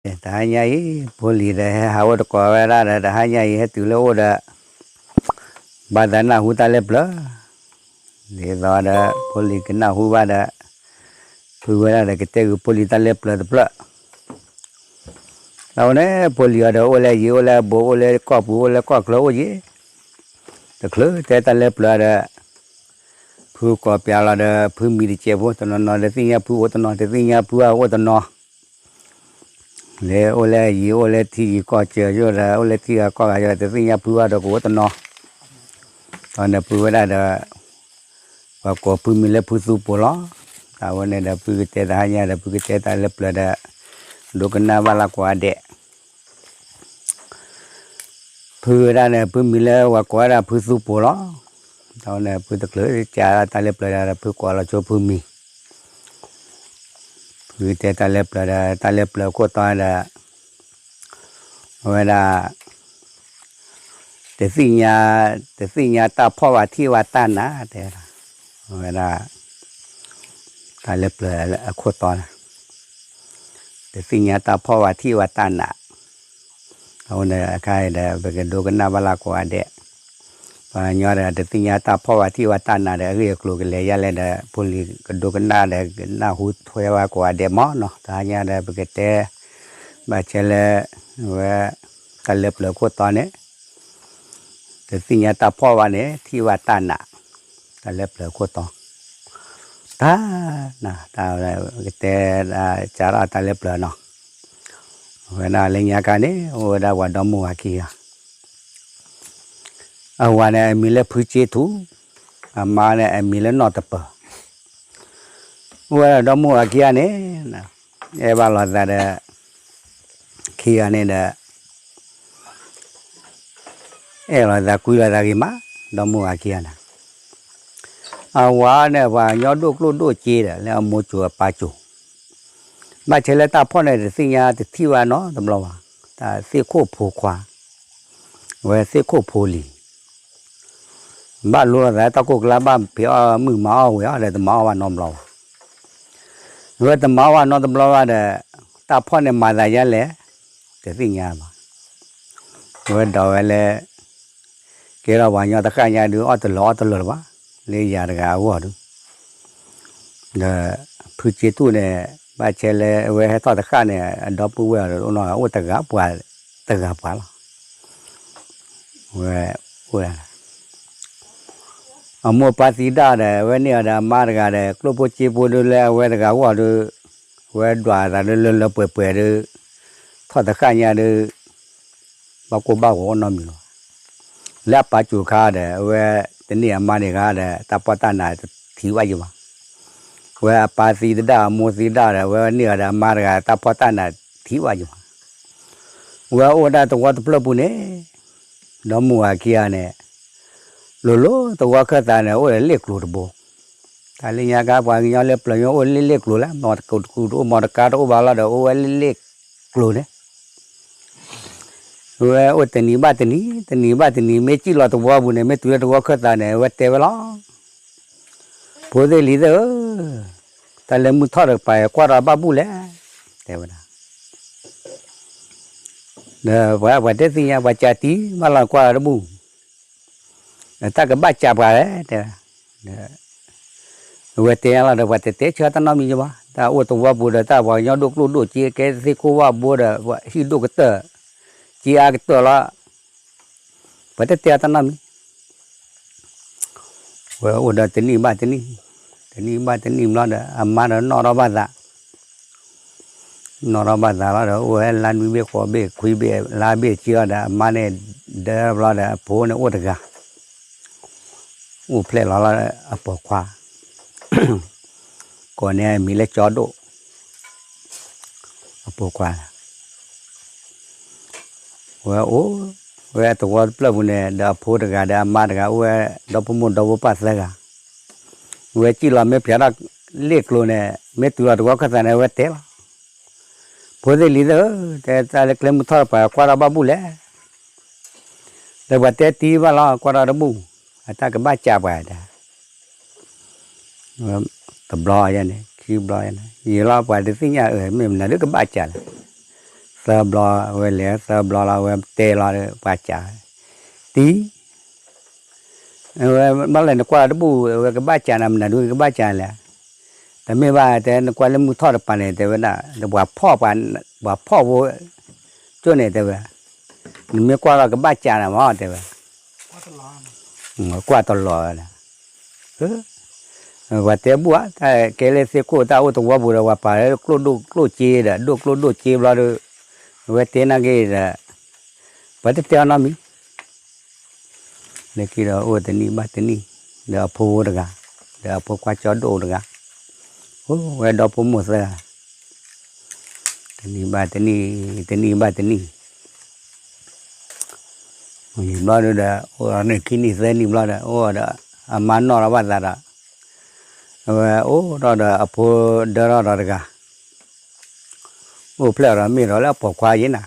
တဟါညါအံၤ ဖိလံၤဒီးဟဲဟးအိၣ်တကိးဝဲဒၣ်ဒီး တဟါညါအံၤ ဟဲတုၤလၢအိၣ်ဒီး ဘၣ်သးနၢ်ဟူတၢ်လၢပျၢၤ ဒ်သိးဒီး ဖိလံၤကနၢ်ဟူဘၣ်ဒီး ဖုဝဲဒၣ်ဒီးကတဲဃုာ်ဖိလံၤတၢ်လၢပျၢၤတဖျၢၣ်. အဃိန့ၣ် ဖိလံၤအံၤဒီး အိၣ်လၢယံၤ အိၣ်လၢဘူး အိၣ်လၢကီၢ်ပူၤ အိၣ်လၢကီၢ်ချၢအိၣ်ယံၤ တချုးတဲတၢ်လၢပျၢၤဒီး ဖုကိးပၠးလီၤဒီး ဖုမံၤတစဲးဖိ တနီၤနီၤတသ့ၣ်ညါဖုအိၣ်တနီၤ တသ့ၣ်ညါဖုအအိၣ်တနီၤ လၢအိၣ်လၢယံၤ အိၣ်လၢထံယံၤကီၢ်စၢၤယိၣ်ဒီး အိၣ်လၢထံဂၤကီၢ်ဂၤယိၣ်ဒီး တသ့ၣ်ညါဖုဘၣ်ဒီးကအိၣ်တနီၤ. ဒီးန့ၣ်ဖုဝဲဒၣ်ဒီး ပှၤကိးဖုမံၤလၢဖုသူပူၤလီၤ. အဝဲန့ၣ်ဒီး ဖုကတဲတဟါညါဒီး ဖုကတဲတၢ်လၢပျၢၤဒီး ဒိကနၣ်ဘၣ်လၢကိးဂၤဒဲး ဖုဝဲဒၣ်န့ၣ် ဖုမံၤလၢပှၤကိးဝဲဒၣ်ဖုသူပူၤလီၤ. ဒီးန့ၣ် ဖုတချုးကးတၢ်လၢပျၢၤဒီး ဖုကိးလီၤဆိဖုမံၤ ဖုတဲတၢ်လၢပျၢၤဒီး တၢ်လၢပျၢၤအခိၣ်တီဒီး အဝဲဒၣ် တသ့ၣ်ညါ တသ့ၣ်ညါတၢ်ဖှီၣ်ဘၣ်ထံၣ်ဘၣ်တၢ်နး တဲဝဲဒၣ် အဝဲဒၣ် တၢ်လၢပျၢၤအခိၣ်တီန့ၣ် တသ့ၣ်ညါတၢ်ဖှီၣ်ဘၣ်ထံၣ်ဘၣ်တၢ်နး အဃိန့ၣ် အခါအံၤဒီး ပကဒိကနၣ်ဘၣ်လၢကိးဂၤဒဲး ပှၤကညီဒီး တသ့ၣ်ညါတၢ်ဖှီၣ်ဘၣ်ထံၣ်ဘၣ်တၢ်နးဒီး အဂ့ၢ်အကျိၤကလဲၤယါလဲၣ်ဒီး ဖိလံၤကဒိကနၣ်ဒီး ကနၢ်ဟူထွဲဘၣ်ကိးဂၤဒဲးမးနီၤ. တဟါညါဒီး ပကတဲ ဘၣ်ဆဲလၢ ဝဲ တၢ်လၢပျၢၤခိၣ်တီန့ၣ် တသ့ၣ်ညါတၢ်ဖှီၣ်ဘၣ်န့ၣ် ထံၣ်ဘၣ်တၢ်နး တၢ်လၢပျၢၤခိၣ်တီ တၢ်နး တၢ်ဝဲ ကတဲ ကးထီၣ်တၢ်လၢပျၢၤနီၤ. အဝဲဒၣ်လၢညါခါန့ၣ် အိၣ်ဝဲဒၣ်ပှၤဒီမါဝၤခံဂၤ အဝၤန့ၣ်အမံၤလၢဖုစ့ထူၣ်, အမါန့ၣ်အမံၤလၢနီၢ်တပၢၤ, အိၣ်ဝဲဒၣ်ဒီမါဝၤခံဂၤန့ၣ် အဲၣ်ဘၣ်လိာ်သးဒီး ခံဂၤန့ၣ်ဒီး အဲၣ်လိာ်သးကွံလိာ်သးဂ့ၤမး, ဒီမါဝၤခံဂၤန့ၣ် အဝၤန့ၣ် ပှၤကညီဒိၣ်ကျိၣ်ဒိၣ်စ့ဒီး လၢအမိၢ်စိၤအပၢ်စိၤ, ဘၣ်ဆဲလၢတၢ်ဖှီၣ်န့ၣ် တသ့ၣ်ညါတထံၣ်ဘၣ်နီတဘျီဘၣ်, တၢ်သ့ၣ်ခိၣ်ဖိခွါ, အဝဲသ့ၣ်ခိၣ်ဖိလံၤ, ဘၣ်လိလိာ်သးတၢ်ကိၢ်ကျါ ဘၣ်ဖံးအီၣ်မုၢ်မၤအီၣ်ဝဲအီၤဒီး တမၤအီၣ်ဘၣ်နီတဘျီဘၣ်, အဝဲတမၤအီၣ်ဘၣ်နီတဘျီဘၣ်ဒီး တၢ်ဖှီၣ်န့ၣ်မၤသးယါလဲၣ်, တသ့ၣ်ညါဘၣ်, အဝဲဒိးဝဲလၢ ကဲထီၣ်ပှၤကညီတဃၣ်ညါဒုး အီၣ်တလၢာ်အီၣ်တလၢာ်လၢၤဘၣ်, လၢယၤတဂၤအဂီၢ်ဒုး, ဒီး ဖုစ့ထူၣ်န့ၣ် ဘၣ်ဆဲလၢအဝဲဟဲထီၣ်တဃၣ်န့ၣ် အဒီပုၢ်ဝဲၢ်အီၤဒီး အိၣ်တဂၤပှၤတဂၤပှၤလီၤ, ဝဲအိၣ်ဒၣ် အမိၢ်ပၢ်သံဒၣ်ဒီး အဝဲန့ၢ်အီၤဒီးအမါတဂၤဒီး ကျိၣ်ဖိစ့ဖိဒုးလၢအဝဲတဂၤအဂီၢ်ဒီး အဝဲဒွးအသးလၢလၢလၢပှဲၤပှဲၤဒီး ထီၣ်တဃၣ်ညါဒီး ဘၣ်ကိၢ်ဘၣ်ဂီၤအိၣ်နီတမံၤလီၤ. လၢအပၢ်စိၤခါဒီး အဝဲတန့ၢ်အမါန့ၣ်ခါဒီး တၢ်ဖှီၣ်တၢ်နးတထံၣ်ဘၣ်ယံၤဘၣ်. အဝဲအပၢ်သံတဒၣ် အမိၢ်သံတဒၣ်ဒီး အဝဲန့ၢ်အီၤဒီးအမါတဂၤ တၢ်ဖှီၣ်တၢ်နးထံၣ်ဘၣ်ယံၤဘၣ်. အဝဲအိၣ်ဝဲဒၣ်သဝီတဖျၢၣ်ပူၤန့ၣ် ဒီမါဝၤခံဂၤန့ၣ် လိၤလိၤသဝီခၢၣ်သးန့ၣ် အိၣ်ဒီးလ့ၣ်ကျိၤတဘိ. တၢ်လၢညါခါ ပှၤကညီလၢပျၢၤညိ အိၣ်လ့ၣ်လ့ၣ်ကျိၤလၢ မီၢ်တကူးတကူးတအိၣ် မီၢ်တကါတအိၣ်ဘၣ်လီၤဒီး အိၣ်ဝဲလ့ၣ်လ့ၣ်ကျိၤန့ၣ် အဝဲအိၣ်တနံၤဘၣ်တနံၤ တနံၤဘၣ်တနံၤ မ့ၢ်စံၣ်လီၤသဝီပူၤန့ၣ် မ့ၢ်တုၤလၢသဝီခၢၣ်သးန့ၣ် အဝဲတဲဝဲလီၤ. ဖိသ့ၣ်လံၤသ့ၣ်ဧၢ, တၢ်လၢမုၢ်ထီၣ်တကပၤ ကွၢ်ဒီးဘၣ်ဘူၣ်လဲၣ်, တဲဝဲဒၣ်. ဒီးပှၤ ပှၤတသ့ၣ်ညါ ပှၤကးတံၢ်ဘၣ်လီၤ ကွၢ်ဒီးတဘူၣ်, တၢ်ကဘၣ်စးပှၤလဲၣ်, တဲဝဲ. အဝဲတဲညါလီၤဒီး ပှၤတတဲဆၢတၢ်နီတမံၤဘၣ်, တၢ်အိၣ်သဝီပူၤဒီး တၢ်ပှၤကညီဒိၣ်ကျိၣ်ဒိၣ်စ့ ကဲသ့ၣ်ခိၣ်ဝၣ်ဘိဒီး ပှၤဟံၣ်ဒိၣ်ကတၢၢ်, စ့အါကတၢၢ်လီၤ, ပှၤတတဲတၢ်နီတမံၤ ဝဲအိၣ်ဒီးတနံၣ်ဘၣ်တနံၣ်, တနံၣ်ဘၣ်တနံၣ်ဘျီဒီး အမါဒီးနီၣ်ထီၣ်ဘၣ်သး, နီၣ်ထီၣ်ဘၣ်သးလီၤဒီး အိၣ်ဝဲလါနွံဘ့ၣ်ဃိးဘ့ၣ်ခွံဘ့ၣ်လါဘ့ၣ်ကံလီၤဒီး အမါန့ၣ်ဒၢဘျီဒီး အဖိန့ၣ်အိၣ်တဂၤ, အိၣ်ဖျဲၣ်လီၤလီၤဒီး အပိာ်ခွါ, ကိးန့ၢ်အမံၤလၢကၠီဒိၣ်, အပိာ်ခွါ ဝဲအိၣ်ဝဲသဝီတဖျၢၣ်ပူၤန့ၣ် ဒီးအဖိတဂၤဒီးအမါတဂၤ အိၣ်ဝဲဒီဖိမိၢ်ဒီဖိပၢ်သၢဂၤ, ဝဲစံၣ်လီၤမ့ၢ်ဖျါထီၣ်လ့ၣ်ကျိၤန့ၣ် မ့ၢ်တုၤလီၤသဝီခၢၣ်သးန့ၣ် ဝဲတဲလီၤ, ဖိသ့ၣ်လံၤသ့ၣ်ဧၢ, တဲတၢ်လၢကျဲမုၢ်ထီၣ်တကပၤ ကွၢ်ထီၣ်ဘၣ်ဘူၣ်လဲၣ်, ဒီးပှၤတဲတံၢ်ဘၣ်လီၤ ကွၢ်ထီၣ်တဘူၣ်, အတၢ်ကဘၣ်စးပှၤဒၣ် တဘျီယဲန့ၣ် ခံဘျီယဲန့ၣ် ယံာ်လီၤပှၤတသ့ၣ်ညါအၢ မ့ၢ်မနုၤဒုကဘၣ်စးလဲၣ်, သၢဘျီ, အဝဲလဲၤသၢဘျီလီၤ, အဝဲတဲလီၤဒီး ပှၤကး, တံၤ, အဝဲဘၣ်လဲၣ် နကွၢ်လီၤတဘူၣ် အဝဲကဘၣ်ကးနၤ မနုၤဒုးကဘၣ်ကးလဲၣ်, တမ့ၢ်ဘၣ် တဲ နကွၢ်လၢမုၢ်ထီၣ်တပၤန့ၣ် တဲဝဲဒၣ် ပှၤဖီၣ်, ပှၤဖီၣ်ဖိ ကၠိန့ၣ် တဲဝဲ, နမ့ၢ်ကွၢ်လီၤကဘၣ်ကးနၤမး တဲဝဲ, ကွၢ်တလီၤဝဲဒၣ် ပှၤတဲဘူၣ်ဧါ, တၢ်ကဲလၢသ့ၣ်ခိၣ် တၢ်အိၣ်သဝီပူၤဒီး ပှၤပာ်လၢကျိၣ်ဒိၣ်ကျိၣ်စ့ဒီး ဒိၣ်ကျိၣ်ဒိၣ်စ့ဘျီဒီး အဝဲတဲနာ်က့ဒီး ပှၤတတဲအီၤနီတမံၤ, လၢခံဒီးအိၣ်တနံၣ်ဘၣ်တနံၣ်, ဒီးအဖိတဂၤ, ဒီးအဖိခွါကၠီဒိၣ်တဂၤ, အိၣ်ဝဲဒီဖိမိၢ်သၢဂၤ, တနံၣ်ဘၣ်တနံၣ်, တနံၣ်ဘၣ်တနံၣ် ဘျီဒုဒီး အိၣ်ဒီးန့ၣ်ခံနံၣ်သၢနံၣ်ဘျီဒီး အိၣ်ဒီး အမါနီၣ်ထီၣ်ဘၣ်သးဒီး အဝဲအိၣ်ထီၣ်ဒီးအဖိဒၢထီၣ်ဒီးတဂၤ, အိၣ်ဖျဲၣ်ဒီးမ့ၢ်ဒီးလၢအပိာ်ခွါယဲနၤ,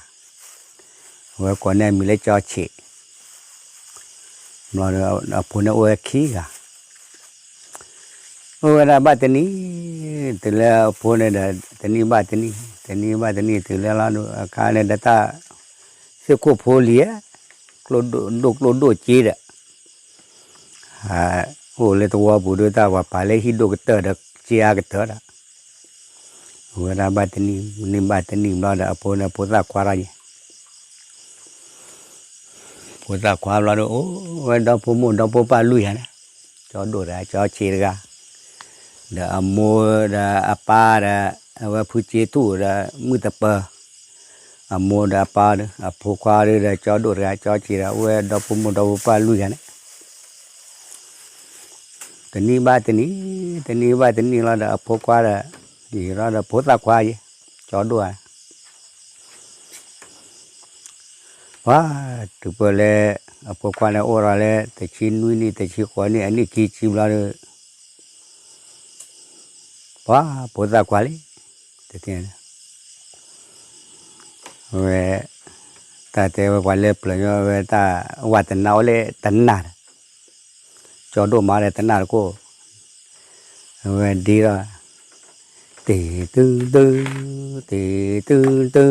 အဝဲကိးန့ၢ်အမံၤလၢကၠီဆံး, ဘျီဒီးအဖိန့ၣ်အိၣ်ဝဲခံဂၤ အိၣ်ဝဲဒၣ်ဘၣ်တနံၣ်, တုၤလၢအဖိန့ၣ်ဒီး တနံၣ်ဘၣ်တနံၣ်, တနံၣ်ဘၣ်တနံၣ် တုၤလၢလီၤဒုး အခါန့ၣ်ဒီးတၢ် သ့ၣ်ခိၣ်ဖိလံၤ, ကျိၣ်ဒိၣ်ကျိၣ်ဒိၣ်စ့ဒီး အိၣ်လၢသဝီပူၤဒုး တၢ်ပှၤပာ်လၢဟံၣ်ဒိၣ်ကတၢၢ်ဒီး စ့အါကတၢၢ်ဒီး အဝဲဒၣ်ဘၣ်တနံၣ်, တနံၣ်ဘၣ်တနံၣ်ဘျီဒီး အဖိန့ၣ် ဖိသၣ်ခွါထီၣ်ယဲ ဖိသၣ်ခွါဘျီဒီး အိၣ်ဝဲဒီဖိမိၢ်ဒီဖိပၢ်လွံၢ်ဂၤန့ၣ်, ကၠီဒိၣ်တဂၤ ကၠီဆံးတဂၤ, ဒီးအမိၢ်ဒီးအပၢ်ဒီး အဝဲဖုစ့ထူၣ်ဒီးမုၢ်တပၢၤ, အမိၢ်ဒီးအပၢ်ဒီး အဖိခွါဒီး ကၠီဒိၣ်တဂၤ ကၠီဆံးတဂၤ အိၣ်ဝဲဒီဖိမိၢ်ဒီဖိပၢ်လွံၢ်ဂၤန့ၣ် တနံၣ်ဘၣ်တနံၣ်, တနံၣ်ဘၣ်တနံၣ်လီၤဒီး အဖိခွါဒီး ယံာ်လီၤဒီးဖိသၣ်ခွါယဲ, ကၠီဒိၣ်ဧါ, ပှၤတုၤပၢၢ်လၢ အဖိခွါန့ၣ်အိၣ်ဒီးလၢ တဆံနွံနံၣ် တဆံဃိးနံၣ် အနံၣ်ခံဆံဘျီဒီး ပှၤဖိသၣ်ခွါလံ, တထံၣ် ဝဲ တၢ်တဲဝဲပှၤလၢပျၢၤညီဝဲတၢ် ဝဲတနၢ်အိၣ်လၢတနၢ်ဒီး ကၠီဒိၣ်မးဒီးတနၢ်တခိၣ်, အဝဲဒ့ထီၣ်, တ့ၢ်တုတု, တ့ၢ်တုတု,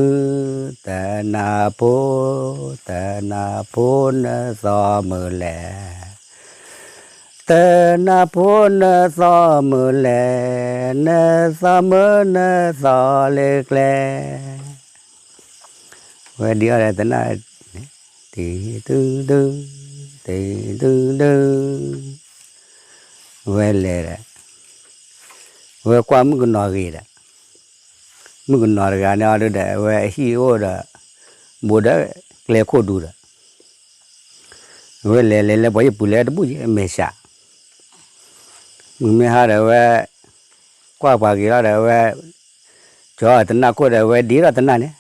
တနၢ်ဖိ, တနၢ်ဖိနသီမုၢ်လဲၣ်, တနၢ်ဖိနသီမုၢ်လဲၣ်, နသီမုၢ်နသီလၢကျဲ ဝဲဒ့အီၤဒီးတနၢ်, တ့ၢ်တုတု, တ့ၢ်တုတု, ဝဲလဲၤဒီး ဝဲကွၢ်မုၣ်ကနီၤဂ့ၤဒီး မုၣ်ကနီၤတဂၤန့ၣ်အီၤဒီး အဝဲအဟံၣ်အိၣ်ဒီး ဘူးဒီးကျဲခိၣ်ဒူဒီး အဝဲလဲၤလဲၤလၢပှၤဟံၣ်ပူၤလဲၤတဘူၣ်ယဲ အမဲာ်ဆှး, မုၢ်မ့ၢ်ဟါဒီးအဝဲ ကွၢ်ပှၤဂ့ၤလီၤဒီးအဝဲ ကၠီတနၢ်ခိၣ်ဒီးအဝဲဒ့ထီၣ်တနၢ်န့ၣ်,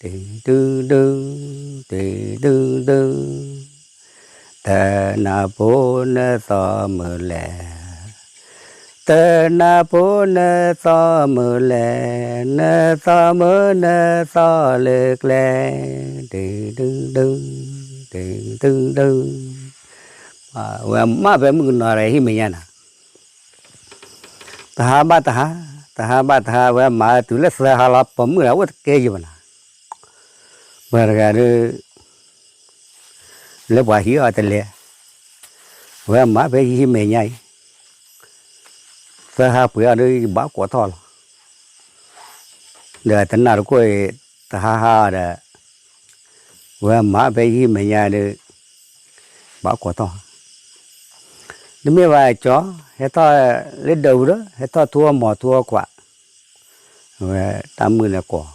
တ့ၢ်တုတု, တ့ၢ်တုတု, တနၢ်ဖိနသီမုၢ်လဲၣ်, တနၢ်ဖိနသီမုၢ်လဲၣ်, နသီမုၢ်နသီလၢကျဲ, တ့ၢ်တုတု, တ့ၢ်တုတု, ဝဲမၤဖဲမုၣ်ကနီၤဒီးဟံၣ်မဲာ်ညါနၤ တဟါဘၣ်တဟါ, တဟါဘၣ်တဟါ ဝဲမၤတုၤလၢသၢဟါလီၤ ပိာ်မုၣ်ဒီးအိၣ်တကဲယံၤဘၣ်နၤ, ပှၤတဂၤဒီး လၢပှၤဟံးအီၤတလဲၤ, ဝဲမၤဖဲယဟံၣ်မဲာ်ညါအံၤ, သၢဟါပှဲၤအီၤဒီးယဘၣ်ကိးထီၣ်လီၤ, ဒီးတနၢ်တခိၣ်အံၤ တဟါဟါဒီး ဝဲမၤဖဲယဟံၣ်မဲာ်ညါဒီး ဘၣ်ကိးထီၣ် တမ့ၢ်ဘၣ်ကၠီ, ဟဲထီၣ်လၢဒၢးပူၤဒီး ဟဲထီၣ်ထူအီၣ်မီၤထူအီၣ်ခွး, ဝဲတၢ်မုၣ်န့ၣ်ကိး,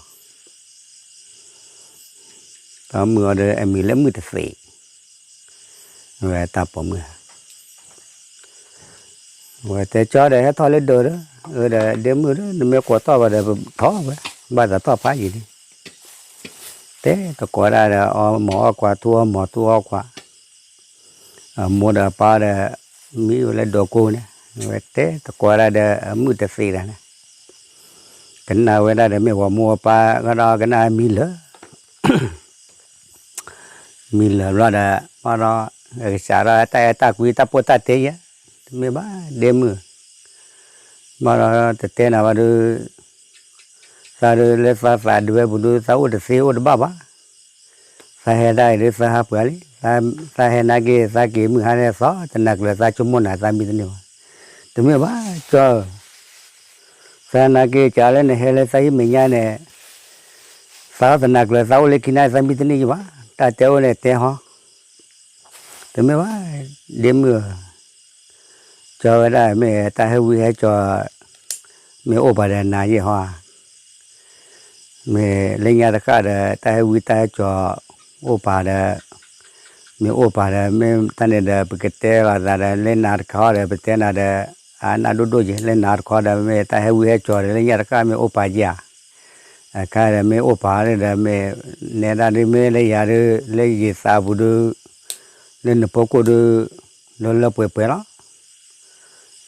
တၢ်မုၣ်အီၤဒီးအမံၤလၢမုၣ်တသ့း, ဝဲတၢ်ပိာ်မုၣ် ဝဲတဲကၠီဒီးဟဲထီၣ်လၢဒၢးဒီး, အဒီးဒ့မုၣ်ဒီး နမ့ၢ်ကိးထီၣ်ဘၣ်ဒီး ပထီၣ်ဝဲ, ဘၣ်သးထီၣ်ဖးယံာ်လံ, တဲသကိးဒၣ်ဒီး အီၣ်မီၤအီၣ်ခွး ထူအီၣ်မီၤထူအီၣ်ခွး, အမိၢ်ဒီးအပၢ်ဒီး မံဝဲလၢဒိးကိန့ၣ်, ဝဲတဲသကိးဒၣ်ဒီး အမုၣ်တသ့းတၢ်န့ၣ်, ကနၣ်ဝဲဒၣ်ဒီးမ့ၢ်ပှၤမိၢ်ပၢ်ကဒီးကနၣ်မံလၢာ် မံလၢာ်ဘျီဒီး ဘၣ်ဒီး ကစးထီၣ်တၢ်အဲၣ်တၢ်ကွံ တၢ်ပိာ်တၢ်တဲယဲ, တမ့ၢ်ဘၣ်ဒ့မုၣ်, ဘၣ်ဒီးတတဲနၤဘၣ်ဒီး သးဒုးလၢသးသးဒုးဝဲပူၤဒုး သးအိၣ်တသ့အိၣ်တဘၣ်ဘၣ်. သးဟဲဒၣ်အံၤဒုး သးဟးပှၢ်လံ, သးဟဲနာ်က့ သးက့ၤမုၢ်ဟါန့ၣ်သီ တနၤကျၢၤသးဆိကမိၣ်နၤ သးမံတန့ၢ်ဘၣ်. တမ့ၢ်ဘၣ် ကၠီဧၢ, သးနာ်က့ ကးလၢနဟဲလၢသးဟံၣ်မဲာ်ညါန့ၣ် သးတနၤကျၢၤသးအိၣ်လၢခံန့ၣ် သးမံတန့ၢ်ယဘၣ်, တၢ်တဲအိၣ်န့ၣ်တဲဟီ, တမ့ၢ်ဘၣ်, ဒ့မုၣ်ဧၢ, ကၠီဝဲဒၣ်မ့ၢ်တၢ်ဟဲဝံဟဲကၠီၤ မ့ၢ်အိၣ်ပာ်ဒီးနၤယဲၢ်ဟီဧါ, မ့ၢ်လၢညါတဃၣ်ဒီး တၢ်ဟဲဝံတၢ်ဟဲကၠီၤ အိၣ်ပာ်ဒီး မ့ၢ်အိၣ်ပာ်ဒီး မ့ၢ်တၢ်န့ၣ်ဒီး ပကတဲလီၤသးဒီး လၢနၤတခါဟီဒီး ပတဲနၤဒီး အနၢ်ဒိၣ်ဒိၣ်က့ၤ လၢနၤတခါဒီး မ့ၢ်တၢ်ဟဲဝံဟဲကၠီၤဒီး လၢညါတဃၣ်မ့ၢ်အိၣ်ပာ်က့ၤဧါ, အခါဒီး မ့ၢ်အိၣ်ပာ်ဒီး မ့ၢ်နဲဒၣ်ဒ်မ့ၢ်လၢယၤဒ် လၢယသးပူၤဒ် လၢနဖိခိၣ်ဒ် လၢလၢပှဲၤပှဲၤ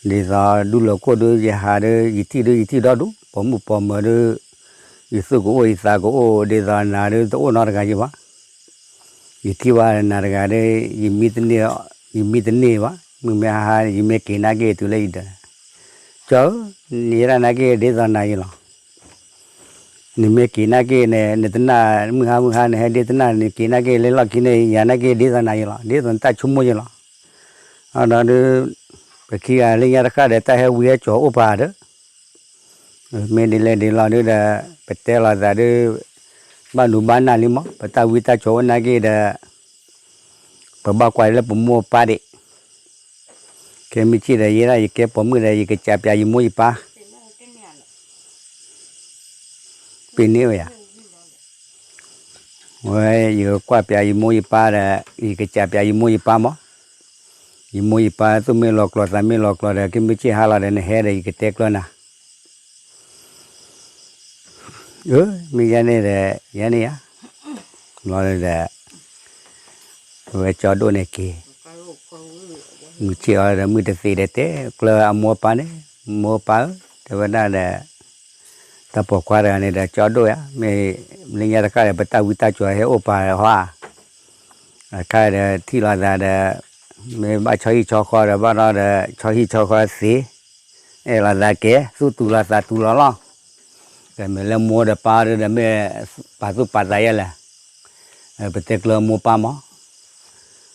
လီၤ. ဒ်သိးဒူလီၤခိၣ်ဒ် ယဟးဒ် ယထံၣ်ဒ် ယထံၣ်ဒီဒူၣ် ပိာ်မုၣ်ပိာ်မၢၤဒ် ယသူၣ်ကအိၣ်ယသးကအိၣ် ဒ်သိးနၤဒ်တအိၣ်နီတဂၤယဘၣ်. ယထံၣ်ဘၣ်နၤတဂၤဒ် ယမံတန့ၢ်ဘၣ် မုၢ်မ့ၢ်ဟါ ယမ့ၢ်က့ၤနာ်က့ၤတုၤလၢယဒၢး, ကၠီဧၢ, နဟဲဒၣ်နာ်က့ၤဒ်သိးနၤယလီၤ. နမ့ၢ်က့ၤနာ်က့ၤန့ၣ် နတနၢ် မုၢ်ဟါမုၢ်ဟါ နဟဲဒ်တနၢ် နက့ၤနာ်က့ၤလၢလီၢ်ခံန့ၣ် ယၤနာ်က့ၤဒ်သိးနၤယလီၤ ဒ်သိးနတၢ်ဆိကမိၣ်ယလီၤ. အဒီးဒ် ပခံဂၤလၢညါတဃၣ်ဒီး တၢ်ဟဲဝံဟဲကၠီၤအိၣ်ပာ်ဒီး မ့ၢ်ဒ်လဲၣ်ဒ်လဲၣ်ဒ်ဒီး ပတဲလီၤသးဒ် ဘၣ်နုၤဘၣ်နၢ်လံမး ပတၢ်ဝံတၢ်ကၠီၤအိၣ်နာ်က့ၤဒီး ပဘၣ်ကွၢ်လၢပမိၢ်ပၢ်ဒံး, ခဲမုၢ်ဆ့ၣ်ဒီး ယဲဒၣ်ယကဲပိာ်မုၣ်ဒီး ယကစးပၠးယမိၢ်ယပၢ် ပ့ၤန့ၢ်ဝဲယၤ, ဝဲ ယကကွၢ်ပၠးယမိၢ်ယပၢ်ဒီး ယကစးပၠးယမိၢ်ယပၢ်မး, ယမိၢ်ယပၢ်သူၣ်မ့ၢ်လီၤကျိၤသးမ့ၢ်လီၤကျိၤဒီး ခဲမုၢ်ဆ့ၣ်ဟါလီၤဒီး နဟဲဒီး ယကတဲကျၢၤနၤ အၢ မ့ၢ်ယါန့ၣ်ဒီး ယါန့ၣ်ယါ, ဘျီဒီး အဝဲကၠီဒိၣ်န့ၣ်က့ၤ, မုၢ်ဆ့ၣ်အီၤဒီးမုၢ်တသ့ၣ်ဒီးတဲကျၢၤအမိၢ်အပၢ်န့ၣ်, မိၢ်ပၢ်ဧၢ, တဲဝဲဒၣ်ဒီး တၢ်ပိာ်ခွါတဂၤန့ၣ်ဒီးကၠီဒိၣ်ယါ, မ့ၢ်လၢညါတဃၣ်ဒီး ပတၢ်ဝံတၢ်ကၠီၤဟဲအိၣ်ပာ်ဟီဧါ, အခါဒီးထံၣ်လိာ်သးဒီး မ့ၢ်ဘၣ်ဆီဟံၣ်ဆီဃီဒီး ဘၣ်ဒီး ဆီဟံၣ်ဆီဃီသ့, အဲၣ်လိာ်သးကဲ သူၣ်တူၢ်လိာ်သးတူၢ်လိာ်လီၤ, ဒီးမ့ၢ်လၢမိၢ်ဒီးပၢ်ဒီး မ့ၢ်ပာ်သူၣ်ပာ်သးယဲလဲၣ်, ပတဲကျၢၤမိၢ်ပၢ်မး,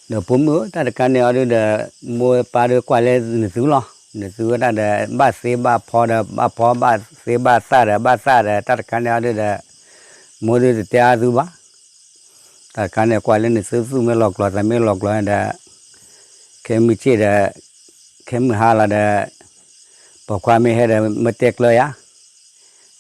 ဒီးဖိမုၣ်ဧၢ တၢ်တခါန့ၣ်အီၤဒုဒီး မိၢ်ပၢ်ဒီးကွၢ်လၢနသုလီၤ, နသုဝဲဒၣ်ဒီး ဘၣ်သ့ဘၣ်ဖီဒီး ဘၣ်ဖီဘၣ်သ့ဘၣ်သၣ်ဒီး ဘၣ်သၣ်ဒီး တၢ်တခါန့ၣ်အီၤဒုဒီး မိၢ်ဒုတတဲအါသုဘၣ်, တၢ်တခါန့ၣ်ကွၢ်လၢနသုသူၣ်မ့ၢ်လီၤကျိၤသးမ့ၢ်လီၤကျိၤဒီး ခဲမုၢ်ဆ့ၣ်ဒီး ခဲမုၢ်ဟါလီၤဒီး ပိာ်ခွါမ့ၢ်ဟဲဒီး မ့ၢ်တဲကျၢၤယါ,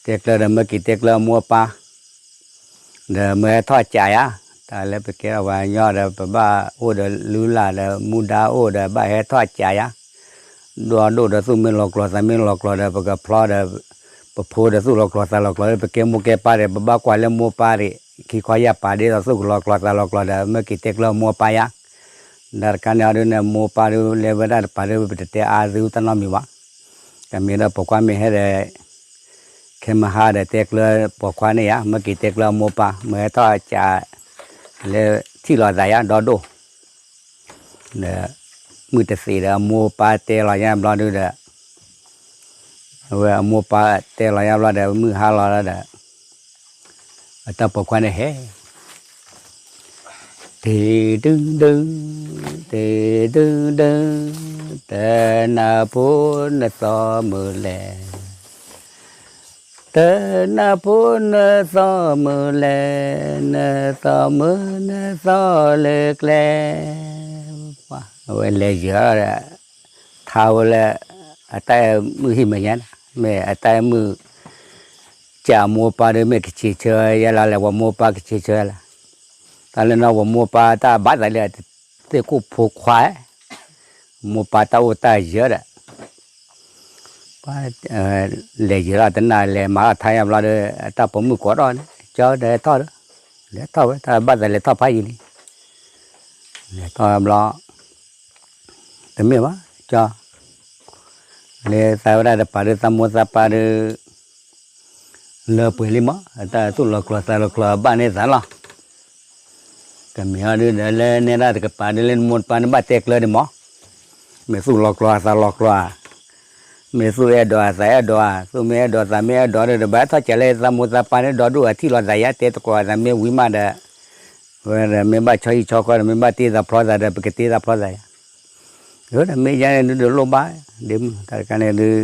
တဲကျၢၤဒီး မ့ၢ်က့ၤတဲကျၢၤအမိၢ်အပၢ် ဒီးမ့ၢ်ဟဲထီၣ်ကးယါ, တၢ်လၢပကဲထီၣ်ပှၤကညီဒီး ပဘၣ်အိၣ်ဒီးလုၢ်လၢ်ဒီး မူဒါအိၣ်ဒီး ဘၣ်ဟဲထီၣ်ကးယါ, ဒိၣ်အဒိၣ်ဒီးသူၣ်မ့ၢ်လီၤကျိၤသးမ့ၢ်လီၤကျိၤဒီး ပကဖျီဒီး ပဖိဒီးသူၣ်လီၤကျိၤသးလီၤကျိၤဒီး ပကဲမိၢ်ကဲပၢ်ဒီး ပဘၣ်ကွၢ်လၢမိၢ်ပၢ်ဒီး ခံခီယၢ်ပာ်ဒ်သိးသူၣ်ကလီၤကျိၤသးလီၤကျိၤဒီး မ့ၢ်က့ၤတဲကျၢၤမိၢ်ပၢ်ယါ, တၢ်တခါန့ၣ်အီၤဒုန့ၣ် မိၢ်ပၢ်ဒုလဲၤဝဲဒၣ်တပၤဒု ပတတဲအါသုတၢ်နီတမံၤဘၣ်, တမ့ၢ်ဒီးပိာ်ခွါမ့ၢ်ဟဲဒီး ခဲမုၢ်ဟါဒီးတဲကျၢၤပိာ်ခွါန့ၣ်ယါ, မ့ၢ်က့ၤတဲကျၢၤအမိၢ်ပၢ် မ့ၢ်ဟဲထီၣ်ကး လၢထံၣ်လိာ်သးယါဒီဒိၣ် ဒီး မုၢ်တသ့ၣ်ဒီး အမိၢ်ပၢ်တဲလီၤယါဘျီဒုဒီး အဝဲအမိၢ်ပၢ်တဲလီၤယါဘျီဒီး မုၢ်ဟါလီၤဒီး အတၢ်ပိာ်ခွါန့ၣ်ဟဲ တ့ဒုဒု, တ့ဒုဒု, တနၢ်ဖိနသီမုၢ်လဲၣ်, တနၢ်ဖိနသီမုၢ်လဲၣ်, နသီမုၢ်နသီလၢကျဲ, အဝဲလဲၤယၢၤဒီး ထါဝဲလၢ အတၢ်အဲၣ်မုၣ်ဟံၣ်မဲာ်ညါန့ၣ် မ့ၢ်အတၢ်အဲၣ်မုၣ် ကမိၢ်ပၢ်ဒီးမ့ၢ်ကဆံးဆၢယဲလီၤလဲၣ် ဝဲမိၢ်ပၢ်ကဆံးဆၢလဲၣ်, တၢ်လၢနီၢ်ဝဲမိၢ်ပၢ်တၢ်ဘၣ်သးလၢ သ့ၣ်ခိၣ်ဖိခွါ မိၢ်ပၢ်တၢ်အိၣ်တၢ်ယၢၤဒီး လဲၤယၢၤလီၤတနၢ်လဲၤမၤထါယါဘျီဒီး တၢ်ပိာ်မုၣ်ကိးထီၣ်န့ၣ် ကၠီဒီးဟဲထီၣ်ဒီး လဲၤထီၣ်ဝဲ တၢ်ဘၣ်သးလဲၤထီၣ်ဖးယံၤလံ လဲၤထီၣ်ဘျီ တမ့ၢ်ဘၣ် ကၠီ လၢသးဝဲဒၣ်တပၤဒီးသးမိၢ်သးပၢ်ဒီး လၢပှဲၤလံမး အတၢ်သူၣ်လီၤကျိၤသးလီၤကျိၤဘၣ်န့ၢ်သးလီၤ ကမ့ၢ်အီၤဒုဒီးလၢနဲဒၣ်တကပၤဒီးလၢနမိၢ်နပၢ်န့ၣ်ဘၣ်တဲကျၢၤဒံးမး မ့ၢ်သူၣ်လီၤကျိၤသးလီၤကျိၤဧါ မ့ၢ်သူၣ်အဲၣ်ဒိးသးအဲၣ်ဒိးဧါ, သူၣ်မ့ၢ်အဲၣ်ဒိးသးမ့ၢ်အဲၣ်ဒိးဒီး တဘၣ်ထီၣ်ကးလၢသးမိၢ်သးပၢ်န့ၣ် ဒီဒိၣ်အထံၣ်လီၤသးယါ တဲသကိးသးမ့ၢ်ဝံၤမးဒီး, ဝဲဒီးမ့ၢ်ဘၣ်ဆီဟံၣ်ဆီဃီဒီး မ့ၢ်ဘၣ်တ့သးဖျီသးဒီး ပကတ့သးဖျီသးယါ, ဒီးမ့ၢ်ယါန့ၣ်ဒုး ဒိးလိၣ်ဘၣ်, ဒ်မုၢ်တၢ်တခါန့ၣ်ဒုး,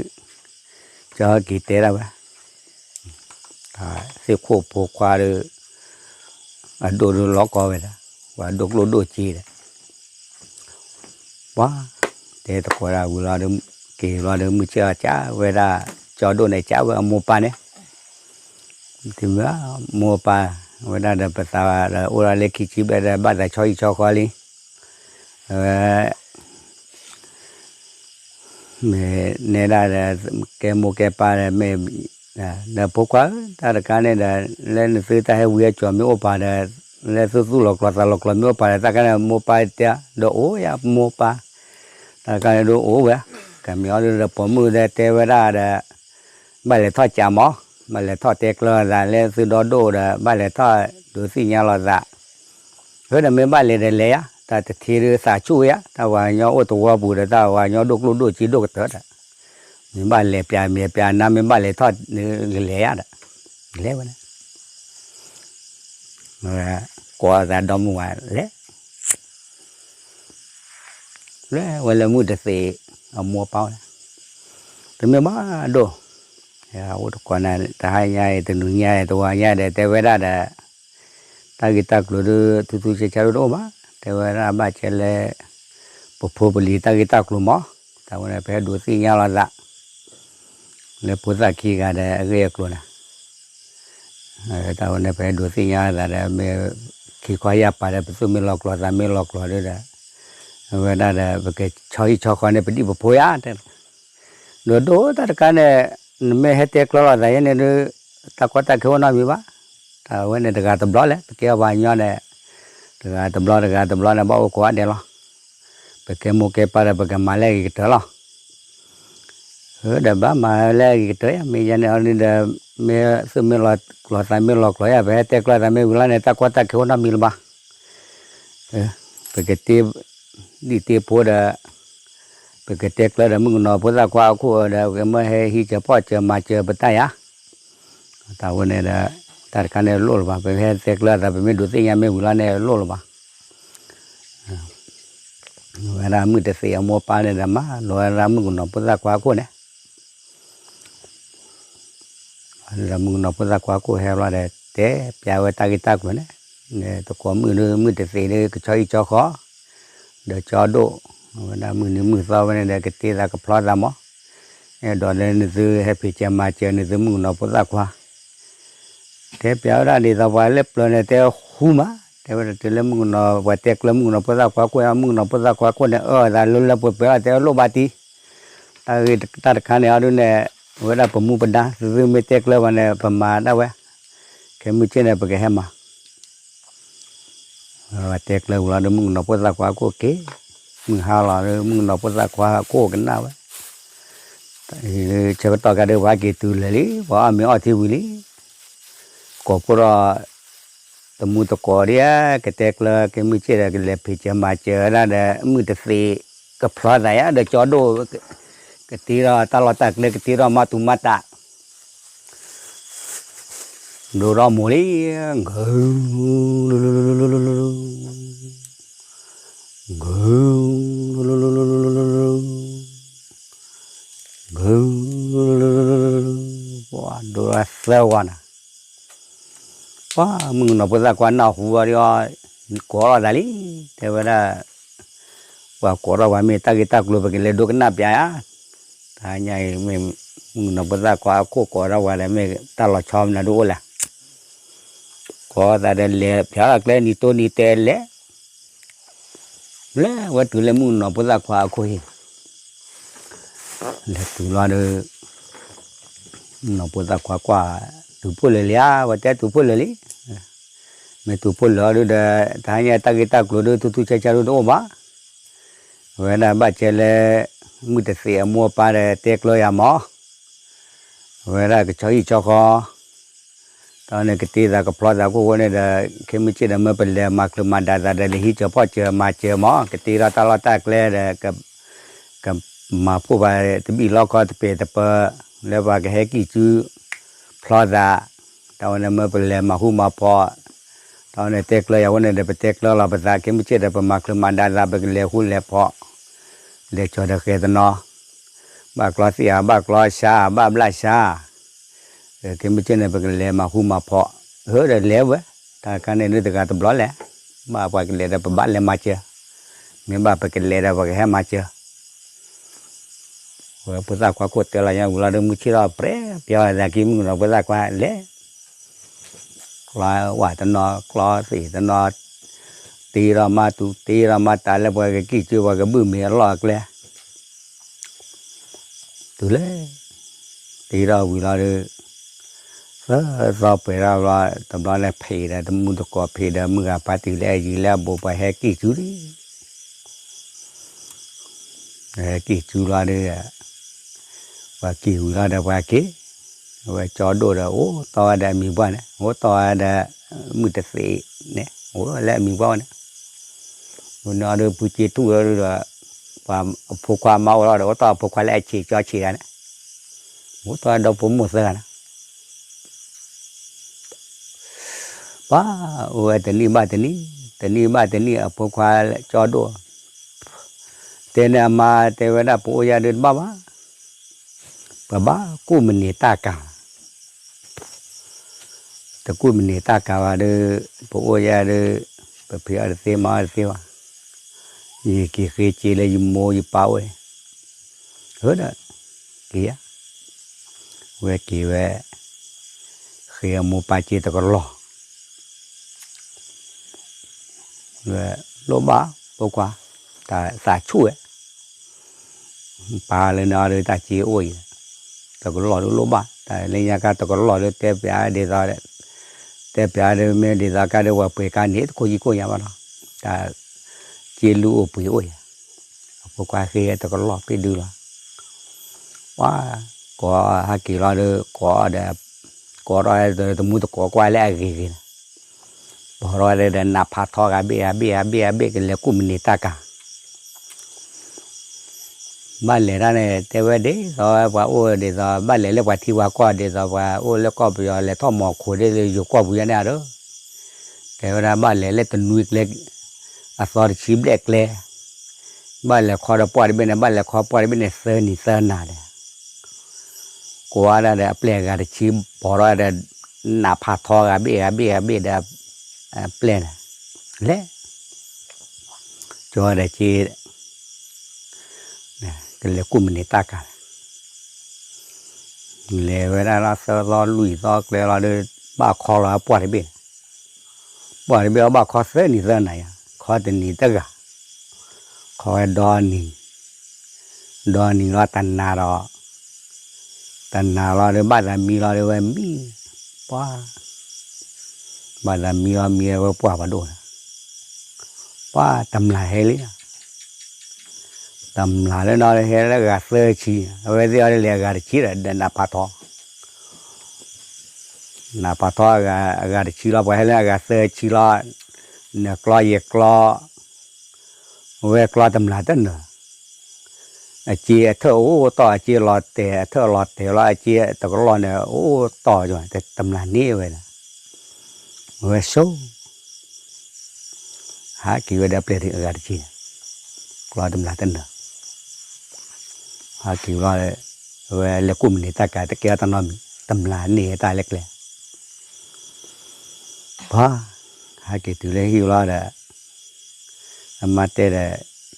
ကၠီက့ၤတဲဒၣ်ဝဲ သ့ၣ်ခိၣ်ဖိခွါဒီး, အဒိၣ်ဒုးလီၤကီဝဲဒၣ်, ပှၤဒိၣ်ကျိၣ်ဒိၣ်စ့ဒီး, ပှၤ, တဲသကိးဒၣ်ဝံၤလီၤဒီး, က့ၤလီၤဒီး မုၢ်ဆ့ၣ်အီၤကးဝဲဒၣ်, ကၠီဒိၣ်န့ၣ်ကးဝဲအမိၢ်ပၢ်န့ၣ်, တမ့ၢ်မိၢ်ပၢ်, ဝဲဒၣ်ဒီးပသးဒီးအိၣ်ဒီးလၢခံဆံဘျဲၣ်ဒီး ဘၣ်သးဆီဟံၣ်ဆီဃီလံ ဝဲ မ့ၢ်နဲဒၣ်ဒီး ကဲမိၢ်ကဲပၢ်ဒီးမ့ၢ်, ဒီးဖိခွါဧၢ တၢ်တခါန့ၣ်ဒီး လၢနသုတၢ်ဟဲဝံအကၠီၤမ့ၢ်အိၣ်ပာ်ဒီး, လၢသုသူၣ်လီၤကျီၤသးလီၤကျီၤမ့ၢ်အိၣ်ပာ်ဒီး တၢ်တခါန့ၣ် မိၢ်ပၢ်တဲ, ဒီးအိၣ်ယါမိၢ်ပၢ်, တၢ်တခါန့ၣ်ဒုးအိၣ်ဝဲ, ကမ့ၢ်အီၤဒုးဒီးပိာ်မုၣ်ဒီးတဲဝဲဒၣ်ဒီး, ဘၣ်လဲၤထီၣ်ကးမး, ဘၣ်လဲၤထီၣ်တဲကျၢၤသးလၢသုဒီဒိၣ်ဒီး ဘၣ်လဲၤထီၣ်ဒုးသ့ၣ်ညါလီၤသး အၢ ဒီးမ့ၢ်ဘၣ်လဲၤဒီးလဲၤယါ, တၢ်တထံဒုးသးဆူၣ်ဝဲယါ, တၢ်ဝၤညီအိၣ်သဝီပူၤဒီး တၢ်ဝၤညီဒိၣ်ကျိၣ်ဒိၣ်စ့ဒိၣ်ကတၢၢ်ဒီး, မ့ၢ်ဘၣ်လဲၤပျးမဲာ်ပျးနါ မ့ၢ်ဘၣ်လဲၤထီၣ်လဲၤယါဒီး, လဲၤဝဲန့ၣ်, ကိးသးဒီမုၢ်ဝဲလဲၤ လဲၤဝဲလၢမုၢ်တသ့ၣ်အမိၢ်ပၢ်န့ၣ်, တမ့ၢ်ဘၣ်ဒိၣ်, အိၣ်တကိးနၤ တဟါညါအံၤ တနံၤညါအံၤ တဝၤညါဒီး တဲဝဲဒၣ်ဒီး, တၢ်ဂ့ၢ်တၢ်ကျိၤဒုး ထူထူဆဲးဆဲးဒုးတအိၣ်ဘၣ်, တဲဝဲဒၣ်ဘၣ်ကဲလၢ ပဖိပလံၤတၢ်ဂ့ၢ်တၢ်ကျိၤမး, တၢ်ဝဲန့ၣ် ပဟဲဒုးသ့ၣ်ညါလီၤသး လၢဖိသၣ်ခံဂၤဒီးအဂ့ၢ်အကျိၤန့ၣ်, တၢ်ဝဲန့ၣ် ပဟဲဒုးသ့ၣ်ညါသးဒီး မ့ၢ်ခံခီယၢ်ပၤဒီး ပသူၣ်မ့ၢ်လီၤကျီၤသးမ့ၢ်လီၤကျီၤဒုးဒီး, အဝဲဒၣ်ဒီး ပကဆီဟံၣ်ဆီဃီန့ၣ် ပဒံၣ်ပဖိယါတဲ, ဒီးဒိၣ်တၢ်တခါန့ၣ်, နမ့ၢ်ဟဲတဲကျၢၤလိာ်သးယဲန့ၣ်ဒုး, တၢ်ကီတၢ်ခဲအိၣ်နီတမံၤဘၣ်, တၢ်ဝဲန့ၣ်တဂၤတဘျီလဲၣ် ပကဲပှၤကညီန့ၣ်, တဂၤတဘျီတဂၤတဘျီန့ၣ် ဘၣ်အိၣ်ကိးဂၤဒဲးလီၤ, ပကဲမိၢ်ကဲပၢ်ဒီး ပကမၤလၢအဂ့ၤကတၢၢ်လီၤ အၢ ဒီးဘၣ်မၤလၢအဂ့ၤကတၢၢ်ယါ မ့ၢ်ယါန့ၣ်အီၤဒုးဒီး, မ့ၢ်သူၣ်မ့ၢ်လီၤကျီၤသးမ့ၢ်လီၤကျီၤယါ ပဟဲတဲကျၢၤသးမ့ၢ်ဝံၤလီၤန့ၣ် တၢ်ကီတၢ်ခဲအိၣ်နီတမံၤလၢၤဘၣ်, ပကတ့, ဒံၣ်တ့ဖိဒီး, ပကတဲကျၢၤဒီးမုၣ်ကနီၤဖိသၣ်ခွါအခိၣ်ဒီး ပကမၢဟဲဟံးစၢၤဖီၣ်စၢၤမၤစၢၤပတၢ်ယါ, တၢ်ဝဲန့ၣ်ဒီး, တၢ်တခါန့ၣ်လိၣ်လၢၤဘၣ် ပဟဲတဲကျၢၤသး ပမ့ၢ်ဒုးသ့ၣ်ညါမ့ၢ်ဝံၤလီၤန့ၣ်လိၣ်လၢၤဘၣ် ဝဲဒၣ်မုၢ်တသ့ၣ်အမိၢ်ပၢ်န့ၣ်ဒီး မၤလိဝဲဒၣ်မုၣ်ကနီၤဖိသၣ်ခွါခိၣ်န့ၣ်, ဒီးမုၣ်ကနီၤဖိသၣ်ခွါခိၣ်ဟဲဘျီဒီး တဲပျးဝဲတၢ်ဂ့ၢ်တၢ်ကျိၤန့ၣ်, တကိးမုၣ်ဒုး မုၢ်တသ့ၣ်ဒုး ကဆီဟံၣ်ဆီဃီ, ဒီးကၠီဒိၣ်, ဝဲဒၣ်မုၢ်နံၤမုၢ်သီဝဲန့ၣ်ဒီး ကတ့သးကဖျီသးမး, အဲၣ်ဒိးလၢနသုဟဲဖံးစၢၤမၤစၢၤနသုမုၣ်ကနီၤဖိသၣ်ခွါ တဲပျးဝဲဒၣ်ဒ်သိးပှၤလၢပျၢၤန့ၣ် တဲဃူမး, တဲဝဲဒၣ်တုၤလၢမုၣ်ကနီၤ ပှၤတဲကျၢၤမုၣ်ကနီၤဖိသၣ်ခွါခိၣ် မုၣ်ကနီၤဖိသၣ်ခွါခိၣ်န့ၣ် အၢၣ်သးလၢလၢပှဲၤပှဲၤလီၤ တဲလိၣ်ဘၣ်တံၢ်, တၢ်ဂ့ၢ်တၢ်တခါန့ၣ်အီၤဒုးန့ၣ်, ဝဲဒၣ်ပမူပဒါ သုသုမ့ၢ်တဲကျၢၤဘၣ်န့ၣ် ပမၤဒၣ်ဝဲ, ခဲမုၢ်ဆ့ၣ်န့ၣ် ပကဟဲမၤ တဲကျၢၤဝံၤလီၤဒီး မုၣ်ကနီၤဖိသၣ်ခွါခိၣ်က့ၤ, မုၢ်ဟါလီၤဒီး မုၣ်ကနီၤဖိသၣ်ခွါခိၣ်ကနၣ်ဝဲ, ဆၢကတီၢ်ကဒီး ပှၤက့ၤတုၤလၢာ်လံ ပှၤအီၣ်မ့ၤအီထံဝံၤလံ, ကိးဖှိၣ်ဒီး တမူတကိးဒ်ဧါ, ကတဲကျၢၤ ကမုၢ်ဆ့ၣ်ဒီး ကလဲၤဖံးစၢၤမၤစၢၤဝဲဒၣ်ဒီး မုၢ်တသ့ၣ် ကဖျီသးယါဒီးကၠီဒိၣ်, ကတ့ထီၣ်တၢ်လီၢ်တၢ်ကျဲ ကတ့ထီၣ်မၤတူၤမၤတး ဒိၣ်ထီၣ်မိၢ်လံ, ဂုၤ, ဂုၤ, ဂုၤ, ပှၤဒိၣ်ထီၣ်သၢဝီနၤ, ပှၤမုၣ်ကနီၤဖိသၣ်ခွါနၢ်ဟူအီၤဒီး ကိးထီၣ်သးလံ, တဲဝဲဒၣ် ပှၤကိးထီၣ်ပှၤမ့ၢ်တၢ်ဂ့ၢ်တၢ်ကျိၤ ပကလဲၤဒိကနၣ်ပျးဧါ, တဟါညါအံၤမ့ၢ် မုၣ်ကနီၤဖိသၣ်ခွါအခိၣ်ကိးထီၣ်ပှၤဒီး မ့ၢ်တၢ်လီၤဆီမနုၤဒုးအိၣ်လဲၣ်, ကိးသးဒီးလဲၤဖျါထီၣ်ကျဲနံၤတိနံၤတဲလဲၣ် လဲၤဝဲတုၤလၢမုၣ်ကနီၤဖိသၣ်ခွါအခိၣ်ဟံၣ်, လဲၤတုၤလီၤဒီး မုၣ်ကနီၤဖိသၣ်ခွါကွၢ် တုၤဖှိၣ်လၢာ်လံဧါ, ဝဲတဲတုၤဖှိၣ်လၢာ်လံ, မ့ၢ်တုၤဖှိၣ်လၢာ်အီၤဒုးဒီး တဟါညါတၢ်ဂ့ၢ်တၢ်ကျိၤဒုးထူထူဆဲးဆဲးဒုးတအိၣ်ဘၣ်, အဝဲဒၣ်ဘၣ်ကဲလၢ မုၢ်တသ့ၣ်အမိၢ်အပၢ်ဒီးတဲကျၢၤယၤမး အဝဲဒၣ်ကဆီဟံၣ်ဆီဃီ, တၢ်န့ၣ်ကတ့သးကဖျီသးခိၣ်ဝဲန့ၣ်ဒီး ခဲမုၢ်ဆ့ၣ်ဒီးမ့ၢ်ပလဲၤမၤချုးမၤဒၣ်သးဒီး လဲၤဟံးစၢၤဖီၣ်စၢၤမၤစၢၤမး ကတ့ထီၣ်တၢ်လီၢ်တၢ်ကျဲဒီး က မၤဖှိၣ်ဘၣ်တဘံၣ်လီၢ်ခီတပဲာ်တပၢၤ လၢပှၤကဟဲကံၣ်စု ဖျီသး, တၢ်ဝဲန့ၣ်မ့ၢ်ပကလဲၤမၤဟူမၤဖီ, တၢ်ဝဲန့ၣ်တဲကျၢၤယၤဝဲန့ၣ်ဒီး ပတဲကျၢၤလီၤပသး ခဲမုၢ်ဆ့ၣ်ဒီး ပမၤချုးမၤဒါသး ပကလဲၤဟူလဲၤဖီ, လဲၤကၠီၤဒီးဃဲၤတနီၤ, ဘၣ်ကျီသ့ၣ်ဧါ ဘၣ်ကျီဆါ ဘၣ်ဘျၣ်ဆါ ခဲမုၢ်ဆ့ၣ်န့ၣ် ပကလဲၤမၤဟူမၤဖီ, ဟၢဒီးလဲၤဝဲ, တၢ်ခါန့ၣ်ဒုးတဂၤတဘျီလဲၣ်, ဘၣ်ပှၤကလဲၤဒီးပဘၣ်လဲၤမၤစၢၤ, မ့ၢ်ဘၣ်ပကလဲၤဒီးပကဟဲမၤစၢၤ, ဝဲဖိသၣ်ခွါခိၣ်တဲလီၤညါဝံၤလီၤဒီး မုၢ်ဆ့ၣ်ထီၣ်ပြဲၤ ပျီသးကံမုၢ်ဒီး ဖိသၣ်ခွါလဲၤ ကျီဝၣ်တနီၤ ကျီသ့ၣ်တနီၤ, တ့ထီၣ်မၤတူၢ် တ့ထီၣ်မၤတၢ်လၢပှၤကကံၣ်ကၢပှၤကဘုၣ်မ့ၤအလီၢ်အကျဲ, တုၤလဲၤ တ့ထီၣ်ဝံၤလီၤဒီး သၢသီပှဲၤထီၣ်ဘျီ တဘျီလၢဖံးဒီး တမူတကိးဖံးဒီး မုၢ်ဂၤပၢ်တုၤလၢအယံၤလၢအဘူး ပှၤဟဲကံၣ်စုလံ ဟဲကံၣ်စုလီၤဒီး ပှၤကံၣ်ဝံၤလီၤဒီးပှၤက့ၤ, အဝဲကၠီဒိၣ်ဒီး အိၣ်တီၢ်ဝဲဒီးအမံၤပှၢ်န့ၣ် အိၣ်တီၢ်ဝဲဒီး မုၢ်တသ့ၣ်န့ၣ် အိၣ်လၢအမံၤပှၢ်ဝဲန့ၣ်, ဝဲန့ၣ်ဒီးဖုက့ၤထူၣ်ဒီး ပှၤအဖိခွါမါအိၣ်လီၤဒီး အိၣ်တီၢ်အဖိခွါလၢအဆံးကၠီဆံးတဂၤန့ၣ်, အိၣ်တီၢ်ဒီဖိမိၢ်သၢဂၤန့ၣ် ပှၤအိၣ်ဝဲတနံၣ်ဘၣ်တနံၣ်, တနံၣ်ဘၣ်တနံၣ် အဖိခွါကၠီဒိၣ် တဲန့ၣ်အမါ တဲဝဲဒၣ် ပအိၣ်ယဲဒုးတဘၣ်ဘၣ်, ပဘၣ်ကူၣ်မနံၤတၢ်ကၤ, တကူၣ်မနံၤတၢ်ကၤဘၣ်ဒီး ပအိၣ်ယဲဒုး ပဖံးအီၣ်တသ့မၤအီၣ်တသ့ဘၣ်, ယက့ၤဃ့စ့လၢယမိၢ်ယပၢ်အိၣ်န့ၣ်, ဟၢဒီး က့ၤယၤ ဝဲက့ၤဝဲ ဃ့အမိၢ်ပၢ်စ့တကလီၢ်, ဝဲလိၣ်ဘၣ် ဖိခွါ, တၢ်သးဆူၣ်ဝဲ, ပၢ်လၢန့ၣ်အီၤဒီးတၢ်စ့အိၣ်အံၤ, တကလီၢ်ဒုးလိၣ်ဘၣ်, တၢ်လၢညါခါတကလီၢ်ဒုးတဲပျးဒ်သိး တဲပျးဒုးမ့ၢ်ဒ်သိးကါဒုး ပှၤပှ့ၤကါန့ၣ်တခိၣ်ယံၤခိၣ်ယၤဘၣ်လီၤ, တၢ်စ့လူအိၣ်ပှ့ၤအိၣ်ယၤ, အဖိခွါဃ့တကလီၢ်ပ့ၢ်ဒုးလီၤ, ပှၤ ကိးဟဲက့ၤလီၤဒီး ကိးအီၤဒီး ကိးထီၣ်တမူတကိးကွၢ်လၢအဂ့ၤဂ့ၤန့ၣ်, ပိာ်ထီၣ်ဒီးနးဖးထီဂၤဘ့ၣ်ဂၤဘ့ၣ်ဂၤဘ့ၣ်ဂၤဘ့ၣ် ကလဲၤကူၣ်မနံၤတၢ်ကၤ ဘၣ်လဲၤတၢ်န့ၣ် တဲဝဲဒ်သိးပှၤအိၣ်ဒ်သိး ဘၣ်လဲၤလၢပှၤထံပှၤကီၢ်ဒ်သိးပှၤအိၣ်လၢကီၢ်ပယီၤ လဲၤထီၣ်မီၤခိၣ်ဒ်လၢယိၤကီၢ်ပူၤညါန့ၣ်ဒီး တဲဝဲဒၣ်ဘၣ်လဲၤလၢတနွံကျဲ အသီတဆံဘျဲၣ်ကျဲ ဘၣ်လဲၤခီဒီးပှၢ်တဘ့ၣ်န့ၣ် ဘၣ်လဲၤခီပှၢ်တဘ့ၣ်န့ၣ် သၢနံၤသၢနၤဒီး ကိးဝဲဒၣ်ဒီးအပျဲၢ်အဂၤတဆံ ပိာ်ထီၣ်ဒီး နးဖးထီဂၤဘ့ၣ်ဂၤဘ့ၣ်ဂၤဘ့ၣ်ဒီး အပျဲၢ်န့ၣ် လဲၤ ကၠီဒီးက့ၤ ကလဲၤကူၣ်မနံၤတၢ်ကၤ လဲၤဝဲဒၣ်လၢသၢသီလွံၢ်သီကျဲလီၤဒီး ဘၣ်ခီလီၤပှၢ်တဘ့ၣ်န့ၣ် ပှၢ်တဘ့ၣ်အီၤဘၣ်ခီသၢနံၤသၢနၤယါ ခီတနံၤတဂၤ ခီဝဲဒီနံၤ ဒီနံၤလီၤတနၤဒီး တနၤလီၤဒီး ဘၣ်သးမံလီၤဒီးဝဲမံ ပှၢ် ဘၣ်သးမံလီၤမံဝဲပှၢ်ပှၤဒိၣ်န့ၣ် ပှၢ်တမျၢ်ဟဲလံ တမျၢ်လၢနီၤဟဲလၢအဂၤသၢဆံ အဝဲသ့ၣ်အီၤဒ်လဲၣ်အဂၤတဆံဒီး နးဖးထီ နးဖးထီအဂၤတဆံလီၤ ပှၤဟဲလၢအဂၤသၢဆံလီၤ နကျီယကျီ ဝဲကျီတမျၢ်တနၢၤ အစ့အထၢၣ်အိၣ်တီၢ် အစ့လီၤတဲာ် အထၢၣ်လီၤတဲာ်လီၤ အစ့တကလီၢ်န့ၣ် အိၣ်တီၢ် တမျၢ်န့ၢ်ဝဲဒၣ် ဝဲဆိ ဟးက့ၤဝဲဒီးအပျဲၢ်အဂၤတဆံန့ၣ် ကျီတမျၢ်တနၢၤ ဟးက့ၤလီၤ ဝဲလဲၤကူၣ်မနုၤတၢ်ကၤ တကဲထီၣ်တၢ်နီတမံၤ တမျၢ်န့ၢ်တၢ်လၢကျဲ ပှၤ ဟဲက့ၤတုၤလၢဟံၣ်လီၤဒီး အမါတဲ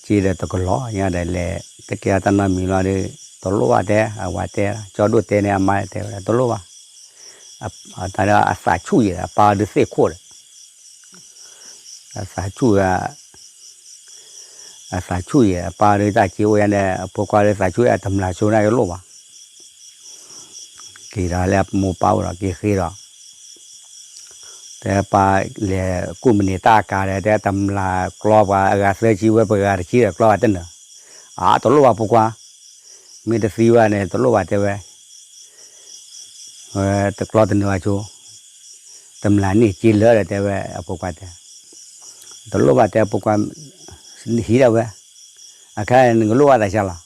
ဒီး က့ဒီးတကလီၢ်ညါဒီးလဲၤ တကဲထီၣ်တၢ်နီတမံၤလီၤဒီး တလိၣ်ဘၣ်တဲ အဝၤတဲ ကၠီဒိၣ်တဲန့ၣ် အမါတဲဝဲဒၣ် တလိၣ်ဘၣ် တၢ်ဒီးအသးဆူၣ်ယဲၢ် အပၢ်ဒုးသ့ၣ်ခိၣ်ဒီး အသးဆူၣ် အသးဆူၣ်ယဲၢ် အပၢ်ဒုးတၢ်စ့အိၣ်ယါန့ၣ် အဖိခွါဒုးသးဆူၣ်ယဲၢ် တမျၢ်ဆိန့ၣ်ကလိၣ်ဘၣ် က့ၤဒီးလၢအမိၢ်ပၢ်အိၣ်ဒီးက့ၤဃ့ဒီး တဲပၢ်လဲၤကူၣ်မနုၤတၢ်ကၤဒီး တဲတမျၢ်ကျီပှၤအဂၤသၢဆံဝဲပှၤဂၤတဆံဒီးကျီပှၤတနၢၤ အါတလိၣ်ဘၣ်ဖိခွါ မ့ၢ်တသံဘၣ်န့ၣ် တလိၣ်ဘၣ်တဲဝဲ တကျီတနၢၤဘၣ်ဆိ တမျၢ်န့ၢ်စ့လၢာ်ဒီးတဲဝဲအဖိခွါတဲ တလိၣ်ဘၣ်တဲအဖိခွါ ဟံးဒၣ်ဝဲ အခါနကလိၣ်ဘၣ်သးဆါလီၤ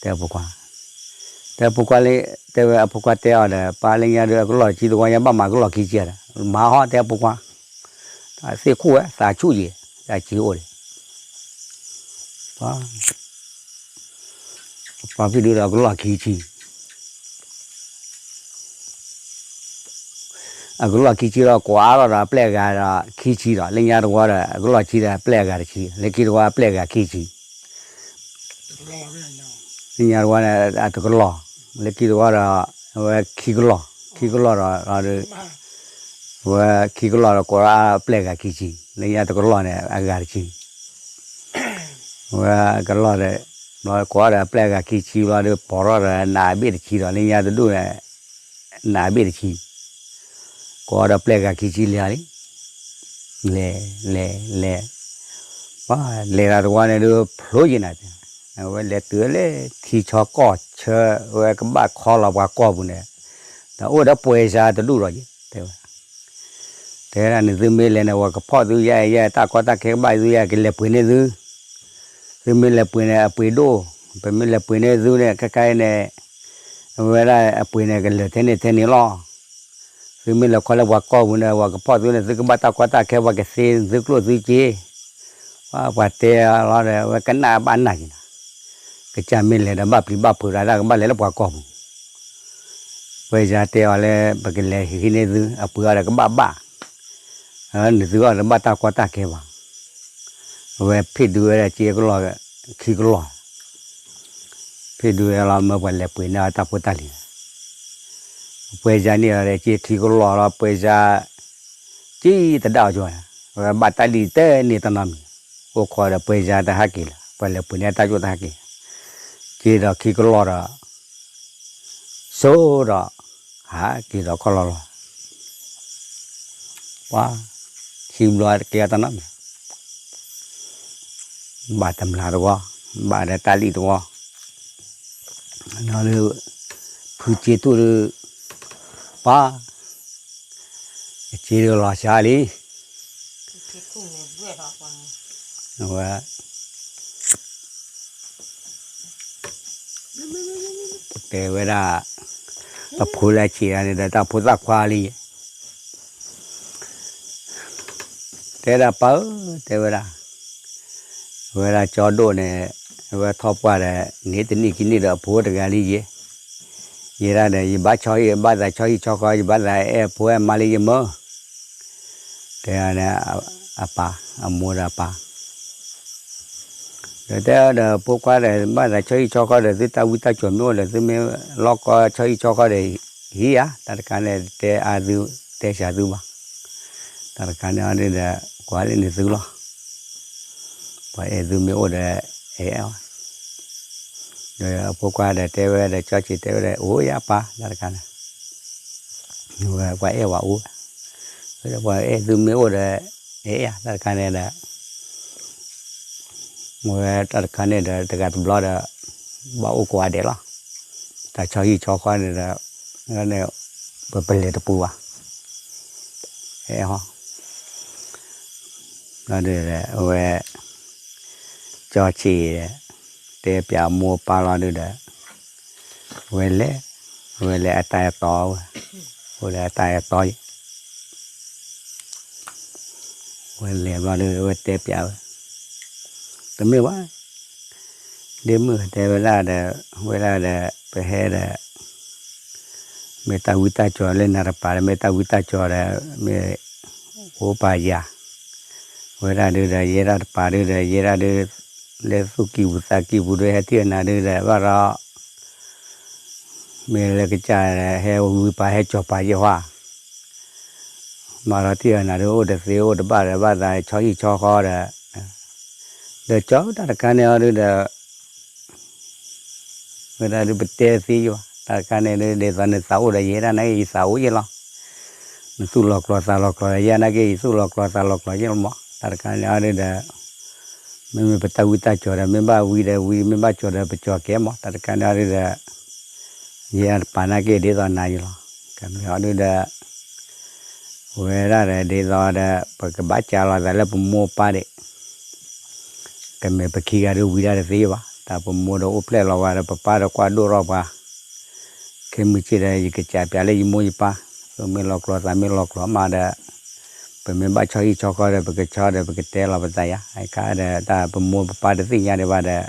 တဲအဖိခွါ, တဲအဖိခွါလၢ, တဲဝဲအဖိခွါတဲအီၤဒီး ပၢ်လၢညါဒုး အကလီၢ်တဆံတဝီ ညါဘၣ်မၤကလီၢ်ခံဆံဒီး မၤဟီတဲအဖိခွါ, သ့ၣ်ခိၣ်ဝဲ သးဆူၣ်ယဲ, တၢ်စ့အိၣ်ဒီး ပှၤဖံးဒုးဒီးကလီၢ်ခံဆံ, အကလီၢ်ခံဆံဒီး ကိးအါထီၣ်ဒီးအပျဲၢ်အဂၤဒီးခံဆံဒီး လၢညါတဝီဒီး အကလီၢ်ဆံဒီးအပျဲၢ်အဂၤတဆံ လၢခံတဝီအပျဲၢ်အဂၤခံဆံ, လၢညါတဝီန့ၣ် အတကလီၢ်, လၢခံတဝီဒီး အဝဲခံကလီၢ်, ခံကလီၢ်ဒီး အဝဲခံကလီၢ်ဒီး ကိးအါအပျဲၢ်အဂၤခံဆံ လၢညါတကလီၢ်န့ၣ် အဂၤတဆံ ဝဲကလီၢ်ဒီး ဘျီကိးဒီးအပျဲၢ်အဂၤခံဆံဘျီဒီး ပိာ်ထီၣ်ဒီးနးအဘ့ၣ်တဆံဒီး လၢညါတဒူၣ်န့ၣ် နးအဘ့ၣ်တဆံ, ကိးဒီးပျဲၢ်အဂၤခံဆံလဲၤလံ, လဲၤ, လဲၤ, လဲၤ, ပှၤလဲၤတၢ်တဝီန့ၣ်ဒုး ဖျိယံၤနၤ, အဝဲလဲၤတုၤလၢထံဆီကီၢ်ဆၢ ဝဲကဘၣ်ခီလီၤပှၤကီၢ်ပူၤန့ၣ်, ဒီးအိၣ်ဒီးပှဲၤစါတဒူၣ်လီၤယဲ, တဲဝဲ တဲဒၣ်န့ၣ် သုမ့ၢ်လဲၤန့ၣ် ပှၤကဖီၣ်သုယဲယဲ တၢ်ကီတၢ်ခဲကဘၣ်သုယဲ ကလဲၤပှ့ၤန့ၢ်သု, သုမ့ၢ်လဲၤပှ့ၤန့ၣ် အပှ့ၤဒိၣ်, ပမ့ၢ်လဲၤပှ့ၤန့ၢ်သုန့ၣ် ခဲခါအံၤန့ၣ် အဝဲဒၣ်အပှ့ၤန့ၣ် ကလၢာ်ထဲန့ၣ်ထဲန့ၣ်လီၤ. သုမ့ၢ်လဲၤခီလၢပှၤကီၢ်ပူၤန့ၣ် ပှၤကဖီၣ်သုန့ၣ် သုကဘၣ်တၢ်ကီတၢ်ခဲ ပှၤကသ့သုကျိၣ်သုစ့, ပှၤတဲလီၤဒီး အဝဲကနၣ်ဘၣ်နၢ်က့ၤနၤ, ကစၢ်မ့ၢ်လဲၤဒီးဘၣ်ပျံၤဘၣ်ဖုးဒီး တၢ်ကဘၣ်လဲၤလၢပှၤကီၢ်ပူၤ ပှဲၤစါတဲအီၤလၢ ပကလဲၤဟံးန့ၢ်သု အပှ့ၤအီၤဒီးကဘၣ်ဘၣ်, နသုအီၤဒီးဘၣ်တၢ်ကီတၢ်ခဲဘၣ်, အဝဲဖ့ၣ်ဒုးဝဲဒၣ်က့ကလီၢ် ခံကလီၢ်, ဖ့ၣ်ဒုးဝဲလီၤ မၢပှၤလဲၤပှ့ၤန့ၢ်အီၤတၢ်ဖိတၢ်လံၤ, ပှဲၤစါန့ၢ်အီၤဒီးက့ခံကလီၢ်လီၤ ပှဲၤစါ က့တဒၣ်အီၤကၠီ, ဝဲဘၣ်တၢ်လံၤတဲန့ၢ်တနီၤမံၤ, အိၣ်ခိးဒီးပှဲၤစါတဟးက့ၤလၢၤ ပှၤလဲၤပှ့ၤန့ၢ်တၢ်ကၠိၣ်တဟးက့ၤ, က့ဒီးခံကလီၢ်ဒီး စိဒီး ဟးက့ၤဒီးခီၣ်လီၤလီၤ, ပှၤ ခံဘျီတကဲတနီၤမံၤ, ဘၣ်တမျးတဝီ, ဘၣ်ဒီးတၢ်လံၣ်တဝီ, ဒီး ဖုစ့ထူၣ်ဒီး ပှၤ အစ့ဒီးလီၤစှၤလံ, အဝဲ တဲဝဲဒၣ် ပဖိလၢအဆံးတဂၤန့ၣ်ဒီး တၢ်ဖိသၣ်ခွါလံ, တဲဒၣ်ပၢ်ဧၢ, တဲဝဲဒၣ်, အဝဲဒၣ်ကၠီဒိၣ်န့ၣ် အဝဲထီၣ်ပှၢ်ဒီး န့ၢ်တနံၣ်ခံနံၣ်ဒီးအဖိတဂၤလံယဲ, ယဲဒၣ်ဒီး ယဘၣ်ဆီဟံၣ် ဘၣ်သးဆီဟံၣ်ဆီဃီ ယဘၣ်သးအဲၣ်အဖိအဲၣ်မါလံယမၢ, တဲန့ၣ် အပၢ် အမိၢ်ဒီးအပၢ် ဒီးတဲဒီးဖိခွါဒီး ဘၣ်သးဆီဟံၣ်ဆီဃီဒီး သုတၢ်ဝံတၢ်ကၠီၤမ့ၢ်အိၣ်ဒီး သုမ့ၢ်လီၢ်ကီဆီဟံၣ်ဆီဃီဒီး ဟံးဧါ, တၢ်တခါန့ၣ် တဲအါသု တဲစှၤသုဘၣ်, တၢ်တခါန့ၣ်အီၤဒုဒီး ကွၢ်လၢန့ၣ်သုလီၤ, ပှၤအဲၣ်သုမ့ၢ်အိၣ်ဒီး အဲၣ်အီၤ, ဒီးအဖိခွါဒီးတဲဝဲဒီး ကၠီဆံးတဲဝဲဒီး အိၣ်ယါပၢ် တၢ်တခါန့ၣ် ဝဲပှၤအဲၣ်ဝဲအိၣ်, ပှၤအဲၣ်သုမ့ၢ်အိၣ်ဒီး အဲၣ်ယါ တၢ်တခါန့ၣ်ဒီး ဝဲတၢ်တခါန့ၣ်ဒီး တဂၤတဘျီဒီး ဘၣ်အိၣ်ကိးဂၤဒဲးလီၤ, တၢ်ဆီဟံၣ်ဆီဃီန့ၣ်ဒီး ပပလဲၤတပူၤဘၣ်, အဲၣ်ဟီ ဘျီဒုဒီး အဝဲ ကၠီဆံး တဲပၠးမိၢ်ပၢ်လီၤဒုဒီး ဝဲလဲၤ, ဝဲလဲၤအတၢ်အဲၣ်တီဝဲ, ဝဲလဲၤအတၢ်အဲၣ်တီယဲ, ဝဲလဲၤဘျီဒု ဝဲတဲပၠးဝဲ, တမ့ၢ်ဘၣ်, ဒ့မုၣ်တဲဝဲဒၣ်ဒီး ဝဲဒၣ်ဒီး ပဟဲဒီး မ့ၢ်တၢ်ဝံတၢ်ကၠီၤလၢနၤတပၤဒီး မ့ၢ်တၢ်ဝံတၢ်ကၠီၤဒီး မ့ၢ်အိၣ်ပာ်ယၤ, ဝဲဒၣ်ဒုဒီး ယဲဒၣ်တပၤဒုဒီး ယဲဒၣ်ဒု လၢသူၣ်ကံၢ်ပူၤသးကံၢ်ပူၤဒု ဟဲထံၣ်နၤဒုဒီး ဘၣ်ဒီး မ့ၢ်လၢကစၢ် ဟဲဝံပာ်ဟဲကၠီၤပာ်ယဲၢ်ဟီ, မၤဒီးထံၣ်နၤဒု အိၣ်တသ့အိၣ်တဘၣ်ဒီး ဘၣ်သးဆီဟံၣ်ဆီဃီဒီး ဒီးကၠီတၢ်တခါန့ၣ်အီၤဒုဒီး ဝဲဒၣ်ဒုပတဲသ့ယဘၣ် တၢ်တခါန့ၣ်ဒု ဒ်သိးနသးအိၣ်ဒီးယဲဒၣ်နာ်က့ ယသးအိၣ်ယဲလီၤ, နသူၣ်လီၤကျီသးလီၤကျီဒီးယဲနာ်က့ ယသူၣ်လီၤကျီသးလီၤကျီယဲလီၤမး တၢ်တခါန့ၣ်အီၤဒုဒီး မ့မ့ၢ်ပတၢ်ဝံတၢ်ကၠီၤဒီး မ့ၢ်ဘၣ်ဝံဒီးဝံ မ့ၢ်ဘၣ်ကၠီၤဒီးပကၠီၤကဲမး တၢ်တခါန့ၣ်အီၤဒုဒီး ယဲဒၣ်တပၤနာ်က့ဒ်သိးနၤယဲလီၤ, ကမ့ၢ်အီၤဒုဒီး ဝဲဒၣ်ဒီးဒ်သိးဒီး ပကဘၣ်ကးလီၤသးလၢပမိၢ်ပၢ်ဒံး, ကမ့ၢ်ပခံဂၤဒုဝံဒၣ်တသ့ဘၣ်, တၢ်ပမိၢ်ဒီးအိၣ်ဖျဲၣ်လီၤဝဲဒီး ပပၢ်ဒီးကွၢ်ဒိၣ်ထီၣ်ပှၤ, ခဲမုၢ်ဆ့ၣ်ဒီး ယကစးပျးလၢယမိၢ်ယပၢ်, သူၣ်မ့ၢ်လီၤကျိၤသးမ့ၢ်လီၤကျိၤမးဒီး, ပမ့ၢ်ဘၣ်ဆီဟံၣ်ဆီဃီဒီး ပကဆီဒီး ပကတဲလီၤပသးယၤ, အခါဒီးတၢ်ပမိၢ်ပပၢ်တသ့ၣ်ညါဒံးဘၣ်ဒီး,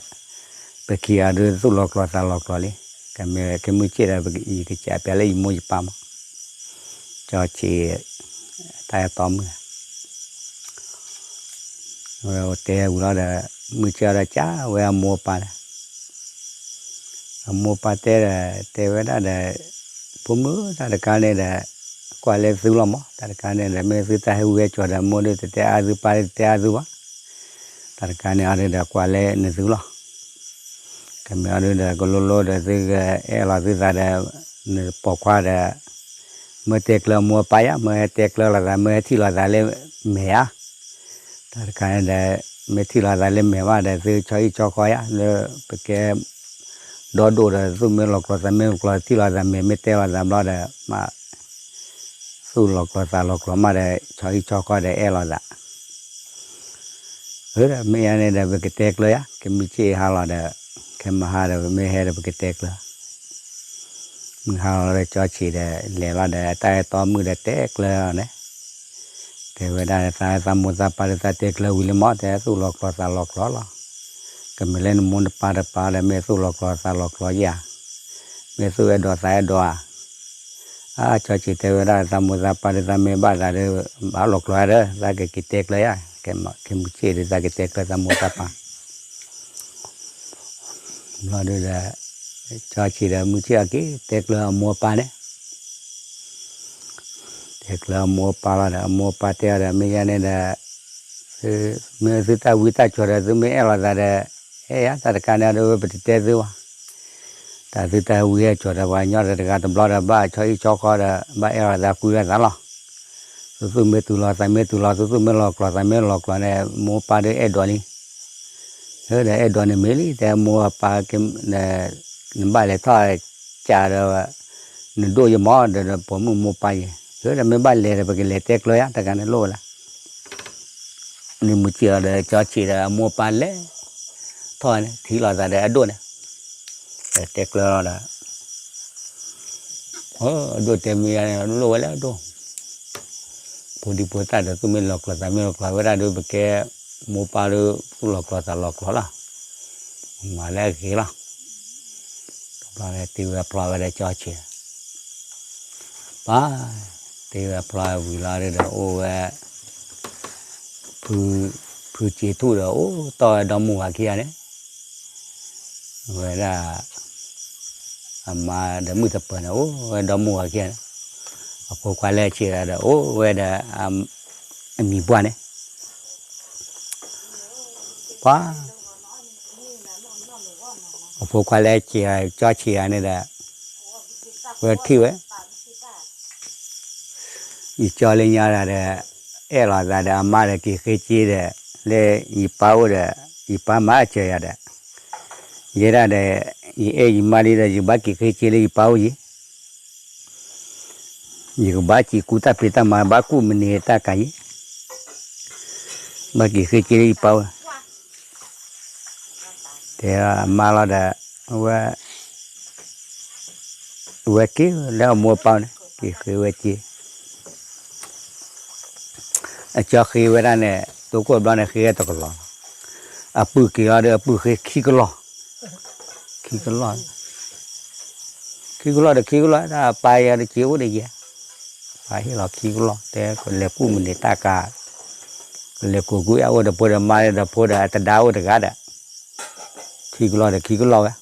ပခံဂၤဒုးသူၣ်လီၤကျိၤသးလီၤကျိၤလံ, ကမ့ၢ်ခဲမုၢ်ဆ့ၣ်ဒီး ယကစးပျးလၢယမိၢ်ယပၢ်မး, ကၠီဆံး, တၢ်အဲၣ်တီမုၣ် ဝဲတဲဝံၤလီၤဒီး, မုၢ်ဆ့ၣ်အီၤဒီးကးဝဲအမိၢ်အပၢ်ဒီး, အမိၢ်အပၢ်တဲဒီး တဲဝဲဒၣ်ဒီး, ဖိမုၣ်တၢ်တခါန့ၣ်ဒီး, ကွၢ်လၢသုလီၤမး တၢ်တခါန့ၣ်ဒီး မ့ၢ်သုတၢ်ဟဲဝံဟဲစိာ်ဒီး မိၢ်ဒုးတတဲအါသုပၢ်ဒုးတတဲအါသုဘၣ်, တၢ်တခါန့ၣ်အီၤဒုးဒီးကွၢ်လၢနသုလီၤ ကမ့ၢ်အီၤဒုးဒီး ကလိလိဒီးသုကအဲၣ်လီၤသုသးဒီး နပိာ်ခွါဒီး မ့ၢ်တဲကျၢၤအမိၢ်အပၢ်ယါ, မ့ၢ်ဟဲတဲကျၢၤလိာ်သး, မ့ၢ်ဟဲထံၣ်လိာ်သးလၢမဲာ်ဧါ, တၢ်တခါန့ၣ်ဒီး မ့ၢ်ထံၣ်လိာ်သးလၢမဲာ်မးဒီး သုဆီဟံၣ်ဆီဃီယါ, လၢပကဲဒီဒိၣ်ဒီး သူၣ်မ့ၢ်လီၤကျိၤသးမ့ၢ်လီၤကျိၤ ထံၣ်လိာ်သးမဲာ်မ့ၢ်တဲလိာ်သးဘျီဒီး မ့ၢ်သူၣ်လီၤကျိၤသးလီၤကျိၤမးဒီး ဆီဟံၣ်ဆီဃီဒီးအဲၣ်လိာ်သး မ့ၢ်ယါန့ၣ်ဒီး ပကတဲကျၢၤယါ, ကမုၢ်ဆ့ၣ်ဟါလီၤဒီး ခဲမုၢ်ဟါဒီး ပမ့ၢ်ဟဲဒီး ပကတဲကျၢၤ, မုၢ်ဟါလီၤဒီး ကၠီဆံးဒီး လဲၤလီၤဒီး တၢ်အဲၣ်တီမုၣ်ဒီး တဲကျၢၤန့ၣ်, တဲဝဲဒၣ် သးမိၢ်သးပၢ်ဒီး သးတဲကျၢၤဝံၤလံမး, တဲသူၣ်လီၤကျိၤသးလီၤကျိၤလီၤ, ကမ့ၢ်လၢနမိၢ်နပၢ်တပၤဒီး မ့ၢ်သူၣ်လီၤကျိၤသးလီၤကျိၤယါ, မ့ၢ်သူၣ်အဲၣ်ဒိးသးအဲၣ်ဒိးဧါ အါ ကၠီဆံးတဲဝဲဒၣ် သးမိၢ်သးပၢ်ဒီး သးမ့ၢ်ဘၣ်သးဒီး ဘၣ်လီၤကျိၤဧါဒီး သးကက့ၤတဲကျၢၤယါ, ကမုၢ်ဆ့ၣ်ဒီး သးကတဲကျၢၤသးမိၢ်သးပၢ် ဘျီဒုးဒီး ကၠီဆံးဒီး မုၢ်ဆ့ၣ်အက့ၤတဲကျၢၤအမိၢ်အပၢ်န့ၣ်, တဲကျၢၤအမိၢ်အပၢ်လီၤဒီး အမိၢ်အပၢ်တဲအီၤဒီး မ့ၢ်ယါန့ၣ်ဒီး မ့ၢ်သုတၢ်ဝံတၢ်ကၠီၤဒီး သုမ့ၢ်အဲၣ်လိာ်သးဒီး အဲၣ်ယါ တၢ်တခါန့ၣ်ဒီး ပတတဲသုဘၣ် တၢ်သုတၢ်ဟဲဝံဟဲကၠီၤဒီး ပှၤကညီဒီးတဂၤတဘျီဒီး ဘၣ်ဆီဟံၣ်ဆီဃီဒီး ဘၣ်အဲၣ်လိာ်သးကွံလိာ်သးလီၤ. သုသူၣ်မ့ၢ်တူၢ်လိာ်သးမ့ၢ်တူၢ်လိာ် သုသူၣ်မ့ၢ်လီၤကျိၤသးမ့ၢ်လီၤကျိၤန့ၣ် မိၢ်ပၢ်ဒီးအဲၣ်ဒိးလံ. ဒီးအဲၣ်ဒိးန့ၣ်မ့ၢ်လံ တဲမိၢ်ပၢ် နဘၣ်လဲၤထီၣ်ကးဒီး နဒိၣ်ယမီၢ်ဒီး ပိာ်မုၣ်မိၢ်ပၢ်ယဲၤ ဒီးမ့ၢ်ဘၣ်လဲၤဒီး ပကလဲၤတဲကျၢၤယါ တဂၤန့ၣ်လိၣ်ဝဲလၢ န့ၣ်မုၢ်ဆ့ၣ်အီၤဒီး ကၠီဆံးဒီး အမိၢ်ပၢ်လဲၤထီၣ်န့ၣ် ထံၣ်လိာ်သးဒီးအဒိၣ်န့ၣ် တဲကျၢၤလီၤဒီး အဒိၣ်တဲမ့ၢ်ယါန့ၣ် လိၣ်ဝဲလၢအဒိၣ် ဖိဒံဖိသၣ်ဒီး သူၣ်မ့ၢ်လီၤကျိၤသးမ့ၢ်လီၤကျိၤဝဲဒၣ်ဒီး ပကဲမိၢ်ပၢ်ဒီး သူၣ်လီၤကျိၤသးလီၤကျိၤလီၤ မၤလၢအဂ့ၤလီၤ. တဘျီန့ၣ် တ့ဝဲဖျီဝဲဒီးကၠီဆံး ပၢ် တ့ဝဲဖျီဝံၤလီၤဒီး အိၣ်ဝဲ ဖုစ့ထူၣ်ဒီး အိၣ်တီၢ်ဝဲဒီမါဝၤခံဂၤန့ၣ် ဝဲဒၣ် အမါဒီးမုၣ်တပၢၤန့ၣ် အိၣ်ဝဲဒီမါဝၤခံဂၤန့ၣ် အဖိခွါလၢအဆံးဂၤဒီး အိၣ်ဝဲဒီး အမံၤပှၢ်န့ၣ် ပှၤ အဖိခွါလၢအဆံးဂၤ ကၠီဆံးဂၤန့ၣ်ဒီး ဝဲထံၣ်ဝဲ ယကၠီလၢညါဒီး အဲၣ်လိာ်သးဒီးအမါဒီး က့ၤဃ့က့ၤဒီး လၢယပၢ်အိၣ်ဒီး ယပၢ်မၤစၢၤယၤဒီး ယဲဒၣ်ဒီး ယအဲၣ်ယမါလံဒီး ယဘၣ်က့ၤဃ့က့ၤလၢယပၢ်အိၣ်ယံၤ ယကဘၣ်က့ၤကူတၢ်ဖံးတၢ်မၤ ဘၣ်ကူၣ်မနုၤတၢ်ကးယံၤ ဘၣ်က့ၤဃ့က့ၤလၢယပၢ်အိၣ် တဲအမါလီၤဒီး ဝဲ ဝဲက့ၤလၢအမိၢ်အပၢ်န့ၣ် က့ၤဃ့ဝဲက့ၤ အကၠီဃ့ဝဲဒၣ်န့ၣ် တိခိၣ်ဘျီန့ၣ် ဃ့ဝဲတကလီၤလီၤ. အပုၢ်က့ၤလီၤဒီး အပုၢ်ဃ့ခံကလီၤ, ခံကလီၤ, ခံကလီၤဒီးခံကလီၤ တၢ်ပၢ်ယဲဒီးက့ၤအိၣ်ဒီးယဲ, ပၢ်ဟ့ၣ်လီၤခံကလီၤ တဲကလဲၤကူၣ်မနုၤတၢ်ကး, ကလဲၤကူၣ်ကူၣ်အအိၣ်ဒီးဖိဒီးမါဒီးဖိဒီးအတဒါအိၣ်တဂၤဒီး, ခံကလီၤဒီးခံကလီၤဝဲ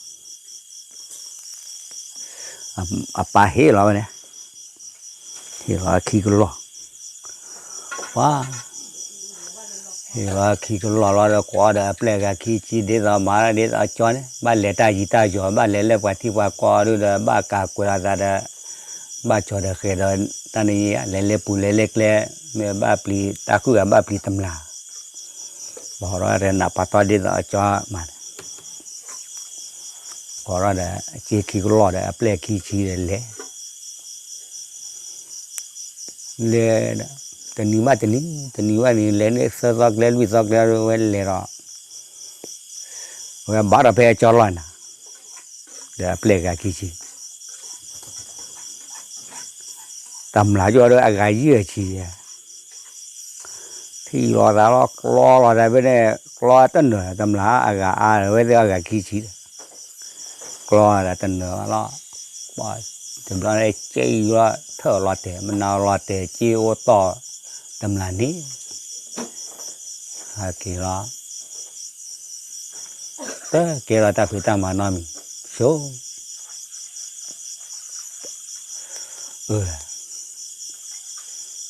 အပၢ်ဟ့ၣ်လီၤဝဲန့ၣ်, ဟ့ၣ်လီၤခံကလီၤ, ပှၤ, ဟ့ၣ်လီၤခံကလီၤလီၤဒီး ကွၢ်ဒီးအပျဲၢ်ဂၤခံဆံ ဒ်သိးမၤဒ်သိးအကၠီန့ၣ် ဘၣ်လဲၤတၢ်ယံၤတၢ်ယီၤ ဘၣ်လဲၤလၢပှၤထံပှၤကီၢ်ဒုဒီး ဘၣ်ကးကွဲးလီၤသးဒီး ဘၣ်ကၠီၤဒီးဃဲၤဒီး တၢ်န့ၣ်ယံၤ လဲၤလၢပူၤလဲၤလၢကျဲ မ့ၢ်ဘၣ်ပျံၤတၢ်ခုၣ်ဂၤဘၣ်ပျံၤတမျၢ် ပှၤဒီးနးပာ်တီဒ်သိးအကၠီမၤန့ၣ် ပှၤဒီး အက့ခံကလီၤဒီး အပျဲၢ်ခံဆံဒီးလဲၤ လဲၤ တနံၤဘၣ်တနံၤ တနံၤဘၣ်တနံၤ လဲၤန့ၣ်သၢသီကျဲလွံၢ်သီကျဲဝဲလဲၤဒီး ဝဲဘၣ်ဒီးဖဲအကၠီလီၢ်နၤ, ဒီးအပျဲၢ်ဂၤခံဆံ, တမျၢ်ကၠီဒီးအဂၤယဲၢ်ဆံယဲၢ်, ထံၣ်လီၤသးလီၤ ကျီလီၤသးဖဲန့ၣ် ကျီတနၢၤ တမျၢ်အဂၤအါဝဲသ့ၣ်အဂၤခံဆံဒီး ကျီဒီးတနၢၤလီၤ, တဘျီန့ၣ်က့ၤလီၤထၢၣ်လီၤတဲာ် မနုၤလီၤတဲာ်က့ၤအိၣ်တီၢ် တမျၢ်န့ၣ် ဟဲက့ၤလီၤ တကဲထီၣ်တၢ်ဖံးတၢ်မၤနီတမံၤ, ဆိ, အၢ,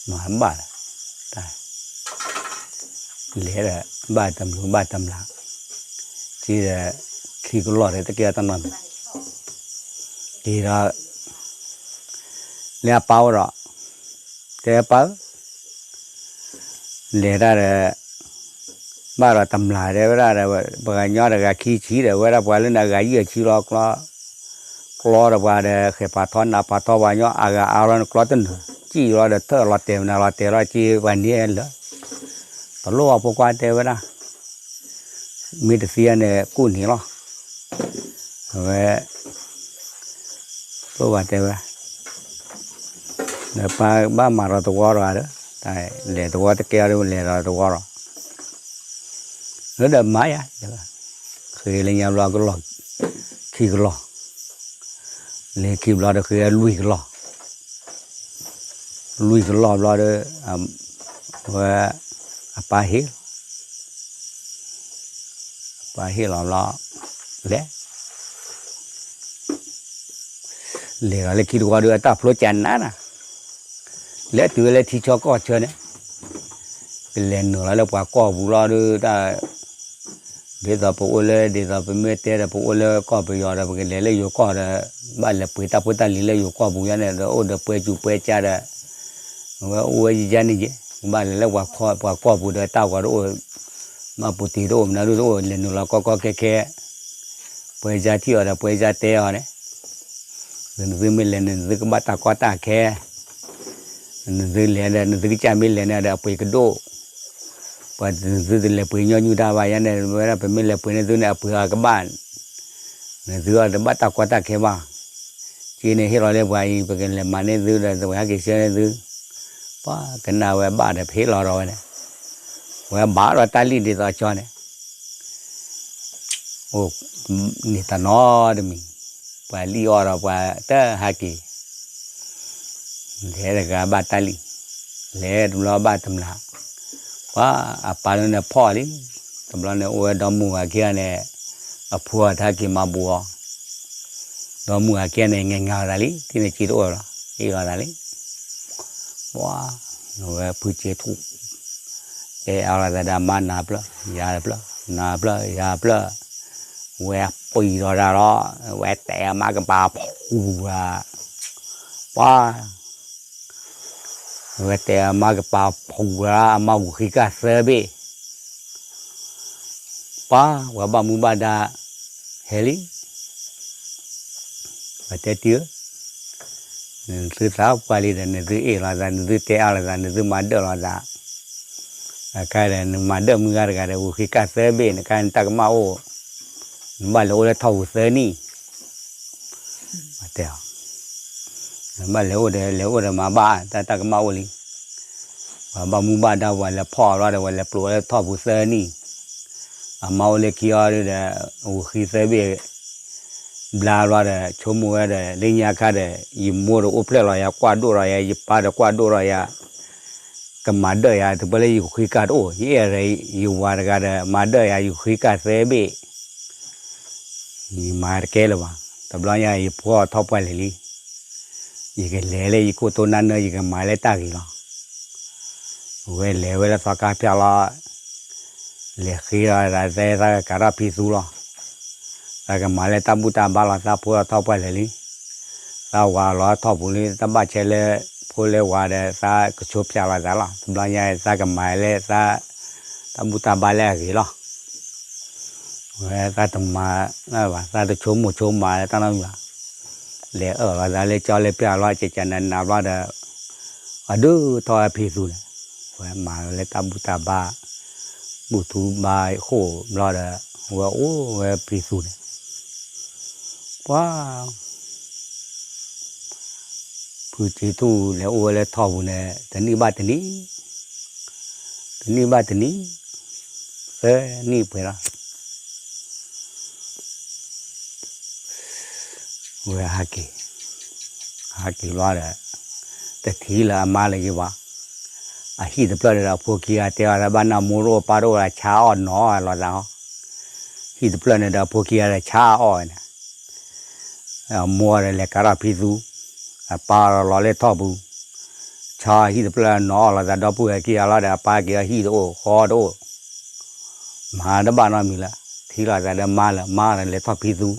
မၤဘၣ်လၢ, လဲၤဒီး ဘၣ်တမျၢ်ဘၣ်တမျၢ်, က့ၤဒီး ခံကလီၢ်ဒီးတကဲထီၣ်တၢ်နီတမံၤ, က့ၤဒီး လၢအပၢ်အိၣ်ဒီး, တဲပၢ်ဧၢ, လဲၤတၢ်ဒီး ဘၣ်ဒီးတမျၢ်တဲဝဲဒၣ်ဒီး ပှၤကညီတဂၤခံဆံဒီး ဝဲဒၣ်ပှၤလၢန့ၣ်အဂၤယဲၢ်ဆံလီၤ ကျီ, ကျီဒီးပှၤဒီး ဃဲၤပာ်ထီနးပာ်ထီပှၤကညီအဂၤအါလီၤန့ၣ် ကျီတနၢၤ, ကံၣ်လီၤဒီးထၢၣ်လီၤတဲာ်မနုၤလီၤတဲာ်လီၤ က့ၤပှၤန့ၣ်လၢ တလိၣ်အဖိခွါတဲဝဲဒၣ်, မ့ၢ်တသံန့ၣ် ကူၣ်န့ၣ်လီၤ, အဝဲ လိၣ်ဘၣ်တဲဝဲ, ဒီးပၢ်ဘၣ်မၤဒီးသဝီတဂၤဒီး, လဲၤသဝီတကဲအီၤဒီး လဲၤဒီးသဝီဒီး, လၢဒီးမၤယၤ, ဃ့လၢညါဘျီကလီၢ်, ခံကလီၢ်, လဲၤခံဘျီဒီးဃ့လွံၢ်ကလီၢ်, လွံၢ်ကလီၢ်ဘျီဒီး, ဝဲ, အပၢ်ဟ့ၣ်လီၤ, အပၢ်ဟ့ၣ်လီၤဘျီ, လဲၤ လဲၤလီၤလၢခံတဝီဒီး အတၢ်ဖျိကၢနးနၤ, လဲၤတုၤဝဲလၢထံဆၢကီၢ်ဆၢန့ၣ်, ပလဲၤနုာ်လီၤလၢပှၤကီၢ်ပူၤလီၤဒီးတၢ်, ဒ်သိးပအိၣ်လၢ ဒ်သိးပမ့ၢ်တဲဒီး ပအိၣ်လၢကီၢ်ပယီၤဒီး ပကလဲၤလၢယိၤကီၢ်ဒီး, ဘၣ်လဲၤပှ့ၤတၢ်ဖိတၢ်လံၤလၢယိၤကီၢ်ပူၤယါန့ၣ်ဒီး အိၣ်ဒီးပှဲၤစူၤပှဲၤကၢဒီး, ဝဲအိၣ်ဝဲယါန့ၣ်ယဲ, ဘၣ်လဲၤလၢပှၤကီၢ်ပူၤဒီး တၢ်ဂီၤတအိၣ်, ဘၣ်ပူၤတံၤတအိၣ် မနုၤဒၣ်တအိၣ် လဲၤနုာ်လီၤကီကီခဲခဲ ပှဲၤယါထံၣ်အီၤဒီး ပှဲၤယါတဲအီၤန့ၣ်, နသုမ့ၢ်လဲၤန့ၣ် နသုကဘၣ်တၢ်ကီတၢ်ခဲ, နသုလဲၤဒီး နသုကစၢ်မ့ၢ်လဲၤန့ၣ်ဒီး အပှ့ၤကဒိၣ်, ပှၤနသုတလဲၤပှ့ၤညီနုၢ်တၢ်ဘၣ်ယါန့ၣ် ဝဲဒၣ်ပမ့ၢ်လဲၤပှ့ၤန့ၢ်သုန့ၣ် အပှ့ၤအီၤကဘၣ်, နသုအီၤတဘၣ်တၢ်ကီတၢ်ခဲဘၣ်, က့န့ၣ်ဟ့ၣ်လီၤလၢပှၤအံၤ ပကလဲၤမၤန့ၢ်သုဒီး ပဟဲက့ၤဆှၢန့ၢ်သု, ပှၤကနၣ်ဝဲဘၣ်ဒီးပဟ့ၣ်လီၤဒီးဝဲန့ၣ်, ဝဲဘၣ်ဒီးတၢ်လံၣ်ဒ်သိးကၠီန့ၣ် အိၣ်န့ၣ်တနီတမံၤ, ပှၤလံၣ်အီၤဒီးပှၤတဟဲက့ၤ, လဲၤတဂၤဘၣ်တၢ်လံၣ်, လဲၤတဘျီဘၣ်တမျၢ်, ပှၤအပၢ်လၢန့ၣ်ဖီၣ်လံ, တဘျီန့ၣ်အိၣ်ဝဲဒီမုၢ်ဂၤခံဂၤန့ၣ်, အဖိအတဟဲက့ၤမၤဘူးအီၤ, ဒီမုၢ်ဂၤခံဂၤန့ၣ် ငဲၤငါလီၤသးလံ ထံၣ်န့ၣ်စ့တအိၣ်လီၤ အ့ၣ်လီၤသးလံ ပှၤ, ဝဲဖုစ့ထူၣ်, တဲအါလီၤသးဒီးအမါနၤဖျၢၣ် ယၤဖျၢၣ် နၤဖျၢၣ် ယၤဖျၢၣ်, ဝဲပှံၤလီၤတၢ်လီၤ, ဝဲတဲအမါကပၤဖူၤဂၤ, ပှၤ, ဝဲတဲအမါကပၤဖူၤဂၤ အမါဂုာ်ဃံကၢ်သၢဘ့ၣ် ပှၤ, ပှၤဘၣ်မူဘၣ်ဒါ, ဟဲလံ, ပှၤတဲတံၢ်ဧၢ, နသုသးပှၢ်လံဒီး နသုအ့ၣ်လိာ်သး နသုတဲအါလိာ်သး နသုမၤဒၢၣ်လိာ်သး, အခါဒီး နမၤဒၢၣ်မုၢ်ဂၤတဂၤဒီး ဂုာ်ဃံကၢ်သၢဘ့ၣ် နခါနတၢ်ကမၣ်အိၣ်, နဘၣ်လဲၤအိၣ်လၢထီၣ်ပူၤသၢနံၣ် တဲအီၤ, နဘၣ်လဲၤအိၣ်ဒီး လဲၤအိၣ်ဒီးမၤဘၣ် တၢ်တၢ်ကမၣ်အိၣ်လံ, ပှၤဘၣ်မူဘၣ်ဒါ ပှၤလဲၤဖီၣ်အီၤလီၤဒီး ပှၤလဲၤပျိးလၢထီၣ်ပူၤသၢနံၣ်, အမါအိၣ်လၢခံအီၤဒီး ဂုာ်ဃံသၢဘ့ၣ် ဘျါလီၤဒီး ဆိကမိၣ်ဝဲဒီး လၢညါခါဒီး ယမိၢ်ဒီးအိၣ်ဖျဲၣ်လီၤယၤ ကွၢ်ဒိၣ်ဒီးယၤ ယပၢ်ဒီးကွၢ်ဒိၣ်ဒီးယၤ, ကမၤဒၢၣ်ယၤ တပှဲၤလၢယဂုာ်ဃံကၢ်တအိၣ် ယအဲၣ်ဒီးယဝၤတဂၤဒီး မၤဒၢၣ်ယၤ ယဂုာ်ဃံကၢ်သၢဘ့ၣ် ယမၤတကဲလၢၤဘၣ်, တဘျီညါယဖိအီၤထီၣ်ပှၢ်လဲၤလံ, ယကလဲၤလၢယခိၣ်တိၢ်နၢ်နၢ ယကမၤလၢတၢ်ဂ့ၤလီၤ, ဝဲလဲၤဝဲလၢသီခါဖၠၣ်လီၤ, လဲၤဃ့လီၤသးသဲသးကကးထီၣ်ဖံသူလီၤ, သးကမၤလၢတၢ်ဘူၣ်တၢ်ဘါလီၤ သးဖိအီၤထီၣ်ပှၢ်လဲၤလံ, သးဝၤလီၤထီၣ်ပူၤလံ တၢ်ဘၣ်ဆဲလၢ ဖိလၢဝၤဒီး သးကဆိဖၠၣ်လီၤသးလီၤ တဘျီညါ သးကမၤလၢသး တၢ်ဘူၣ်တၢ်ဘါလၢအဂ့ၤလီၤ ဝဲသးတမၤဘၣ် သးတဆိကမိၣ်ဆိကမးလၢတၢ်နီတမံၤဘၣ်, လဲၤအၢၣ်လီၤသးလၢကၠီလၢပျၢ်လီၤ ကကနနၤဘျီဒီး အဒုးထီၣ်ဝဲဖံသူန့ၣ်, ဝဲမၤလၢတၢ်ဘူၣ်တၢ်ဘါ, ဘူၣ်ထူဘါဃိၣ်ဘျီဒီး ဝဲအိၣ်ဝဲဖံသူန့ၣ်, ပှၤ ဖုစ့ထူၣ်လဲၤအိၣ်ဝဲလၢထီၣ်ပူၤန့ၣ် တနံၣ်ဘၣ်တနံၣ်, တနံၣ်ဘၣ်တနံၣ်, သၢနံၣ်ပှဲၤလီၤ. ဝဲဟးက့ၤ, ဟးက့ၤဘျီဒီး တထံၣ်လၢအမါလၢၤဘၣ်. အဟံၣ်တဖျၢၣ်န့ၣ်ဒီး အဖိခံဂၤတဲအီၤလၢ ဘၣ်နၢ်မိၢ်တအိၣ်ပၢ်တအိၣ်ဒီး ဆါအီၣ်နီၤလိာ်သးဟီ, ဟံၣ်တဖျၢၣ်န့ၣ်ဒီး အဖိခံဂၤဒီးဆါအီၣ်ဝဲန့ၣ်, အမိၢ်ဒီးလဲၤကၤထီၣ်ဖံသူ, အပၢ်ဒီးလီၤလၢထီၣ်ပူၤ, ဆါဟံၣ်တဖျၢၣ်နီၤလိာ်သး ဒီပုၢ်ဝဲၢ်ခံဂၤလီၤဒီး အပၢ်က့ၤအီၤဟံၣ်တအိၣ်ဃီတအိၣ်, မၤတဘၣ်နီတမံၤလၢၤ, ထံၣ်လိာ်သးဒီးမါလၢၤ မါဒီးလဲၤထီၣ်ဖံသူ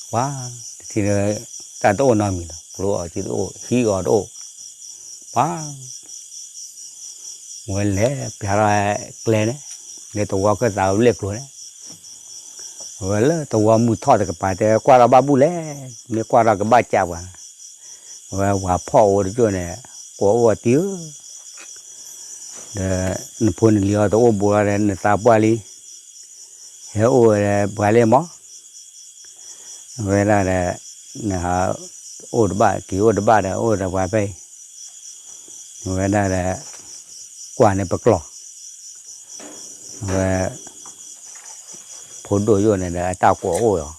ပှၤ တထံၣ်လၢ တၢ်တအိၣ်နီတမံၤလီၤ, ကျိအီၤတအိၣ် ဟံးအီၤတအိၣ်, ပှၤ ဝဲလဲၤပျးထီၣ်ကျဲန့ၣ်, လၢသဝီခၢၣ်သးလၢကျိၤန့ၣ်, အဝဲလၢသဝီမုၢ်ထီၣ်တကပၤတဲ ကွၢ်ထီၣ်ဘၣ်ဘူၣ်လဲၣ်, မ့ၢ်ကွၢ်ထီၣ်ကဘၣ်ကးပှၤ, အဝဲပှၤဖီၣ်အိၣ်တကၠိၢ်န့ၣ်, ကိးအိၣ်အီၤတံၢ်ဧၢ ဒီးနဖိနလံၤအီၤတအိၣ်ဘူးလီၤဒီး နသးပှၢ်လံ, ဟဲအိၣ်ဝဲပှၤလ့ၢ်မး, အဝဲဒၣ်ဒီး နဟးအိၣ်တဘၣ် က့ၤအိၣ်တဘၣ်ဒီး အိၣ်ဒီးပှၤဖဲအံၤ, အဝဲဒၣ်ဒီး ကွၢ်န့ၢ်ပကျီၢ်, အဝဲ ဖိဒိၣ်ယိၣ်န့ၣ်ဒီး အတၢ်ကိးအိၣ်အီၤ,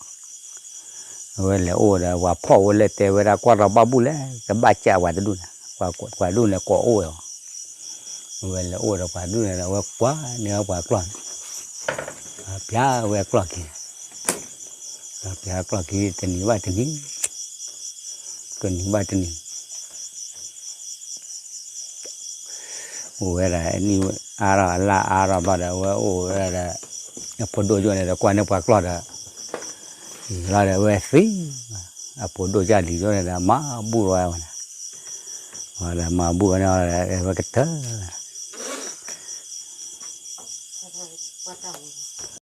အဝဲလဲၤအိၣ်ဒီး ပှၤဖီၣ်အိၣ်လဲၣ်တဲဝဲဒၣ် ကွၢ်ထီၣ်ဘၣ်ဘူၣ်လဲၣ် ကဘၣ်ကးပှၤတဒူၣ်န့ၣ်, ပှၤဒူၣ်န့ၣ်ကိးအိၣ်အီၤ, အဝဲလဲၤအိၣ်ဒီးပှၤဒူၣ်န့ၣ်ဒီး အဝဲကွၢ်န့ၢ်ပှၤကျီၢ်န့ၣ်, ပျးဝဲကျီၢ်ခံန့ၣ်, ပျးကျီၢ်ခံ တနံၤဘၣ်တနံၤ, တနံၤဘၣ်တနံၤ အိၣ်ဝဲဒၣ် အနံၣ်အါထီၣ် အလါအါထီၣ်ဘျီဒီး အဝဲအိၣ်ဝဲဒၣ်ဒီး အဖိဒိၣ်ယိၣ်န့ၣ်ဒီး ကွၢ်န့ၢ်ပှၤကျီၢ်ဒီး လီၤဒီး အဝဲသံ, အဖိဒိၣ်ကၢ်လံၤယိၣ်န့ၣ်ဒီး မၤဘူၣ်ဝဲဝဲန့ၣ်, ဒီးမၤဘူၣ်ဝဲန့ၣ်ဒီး အဝဲကတၢၢ်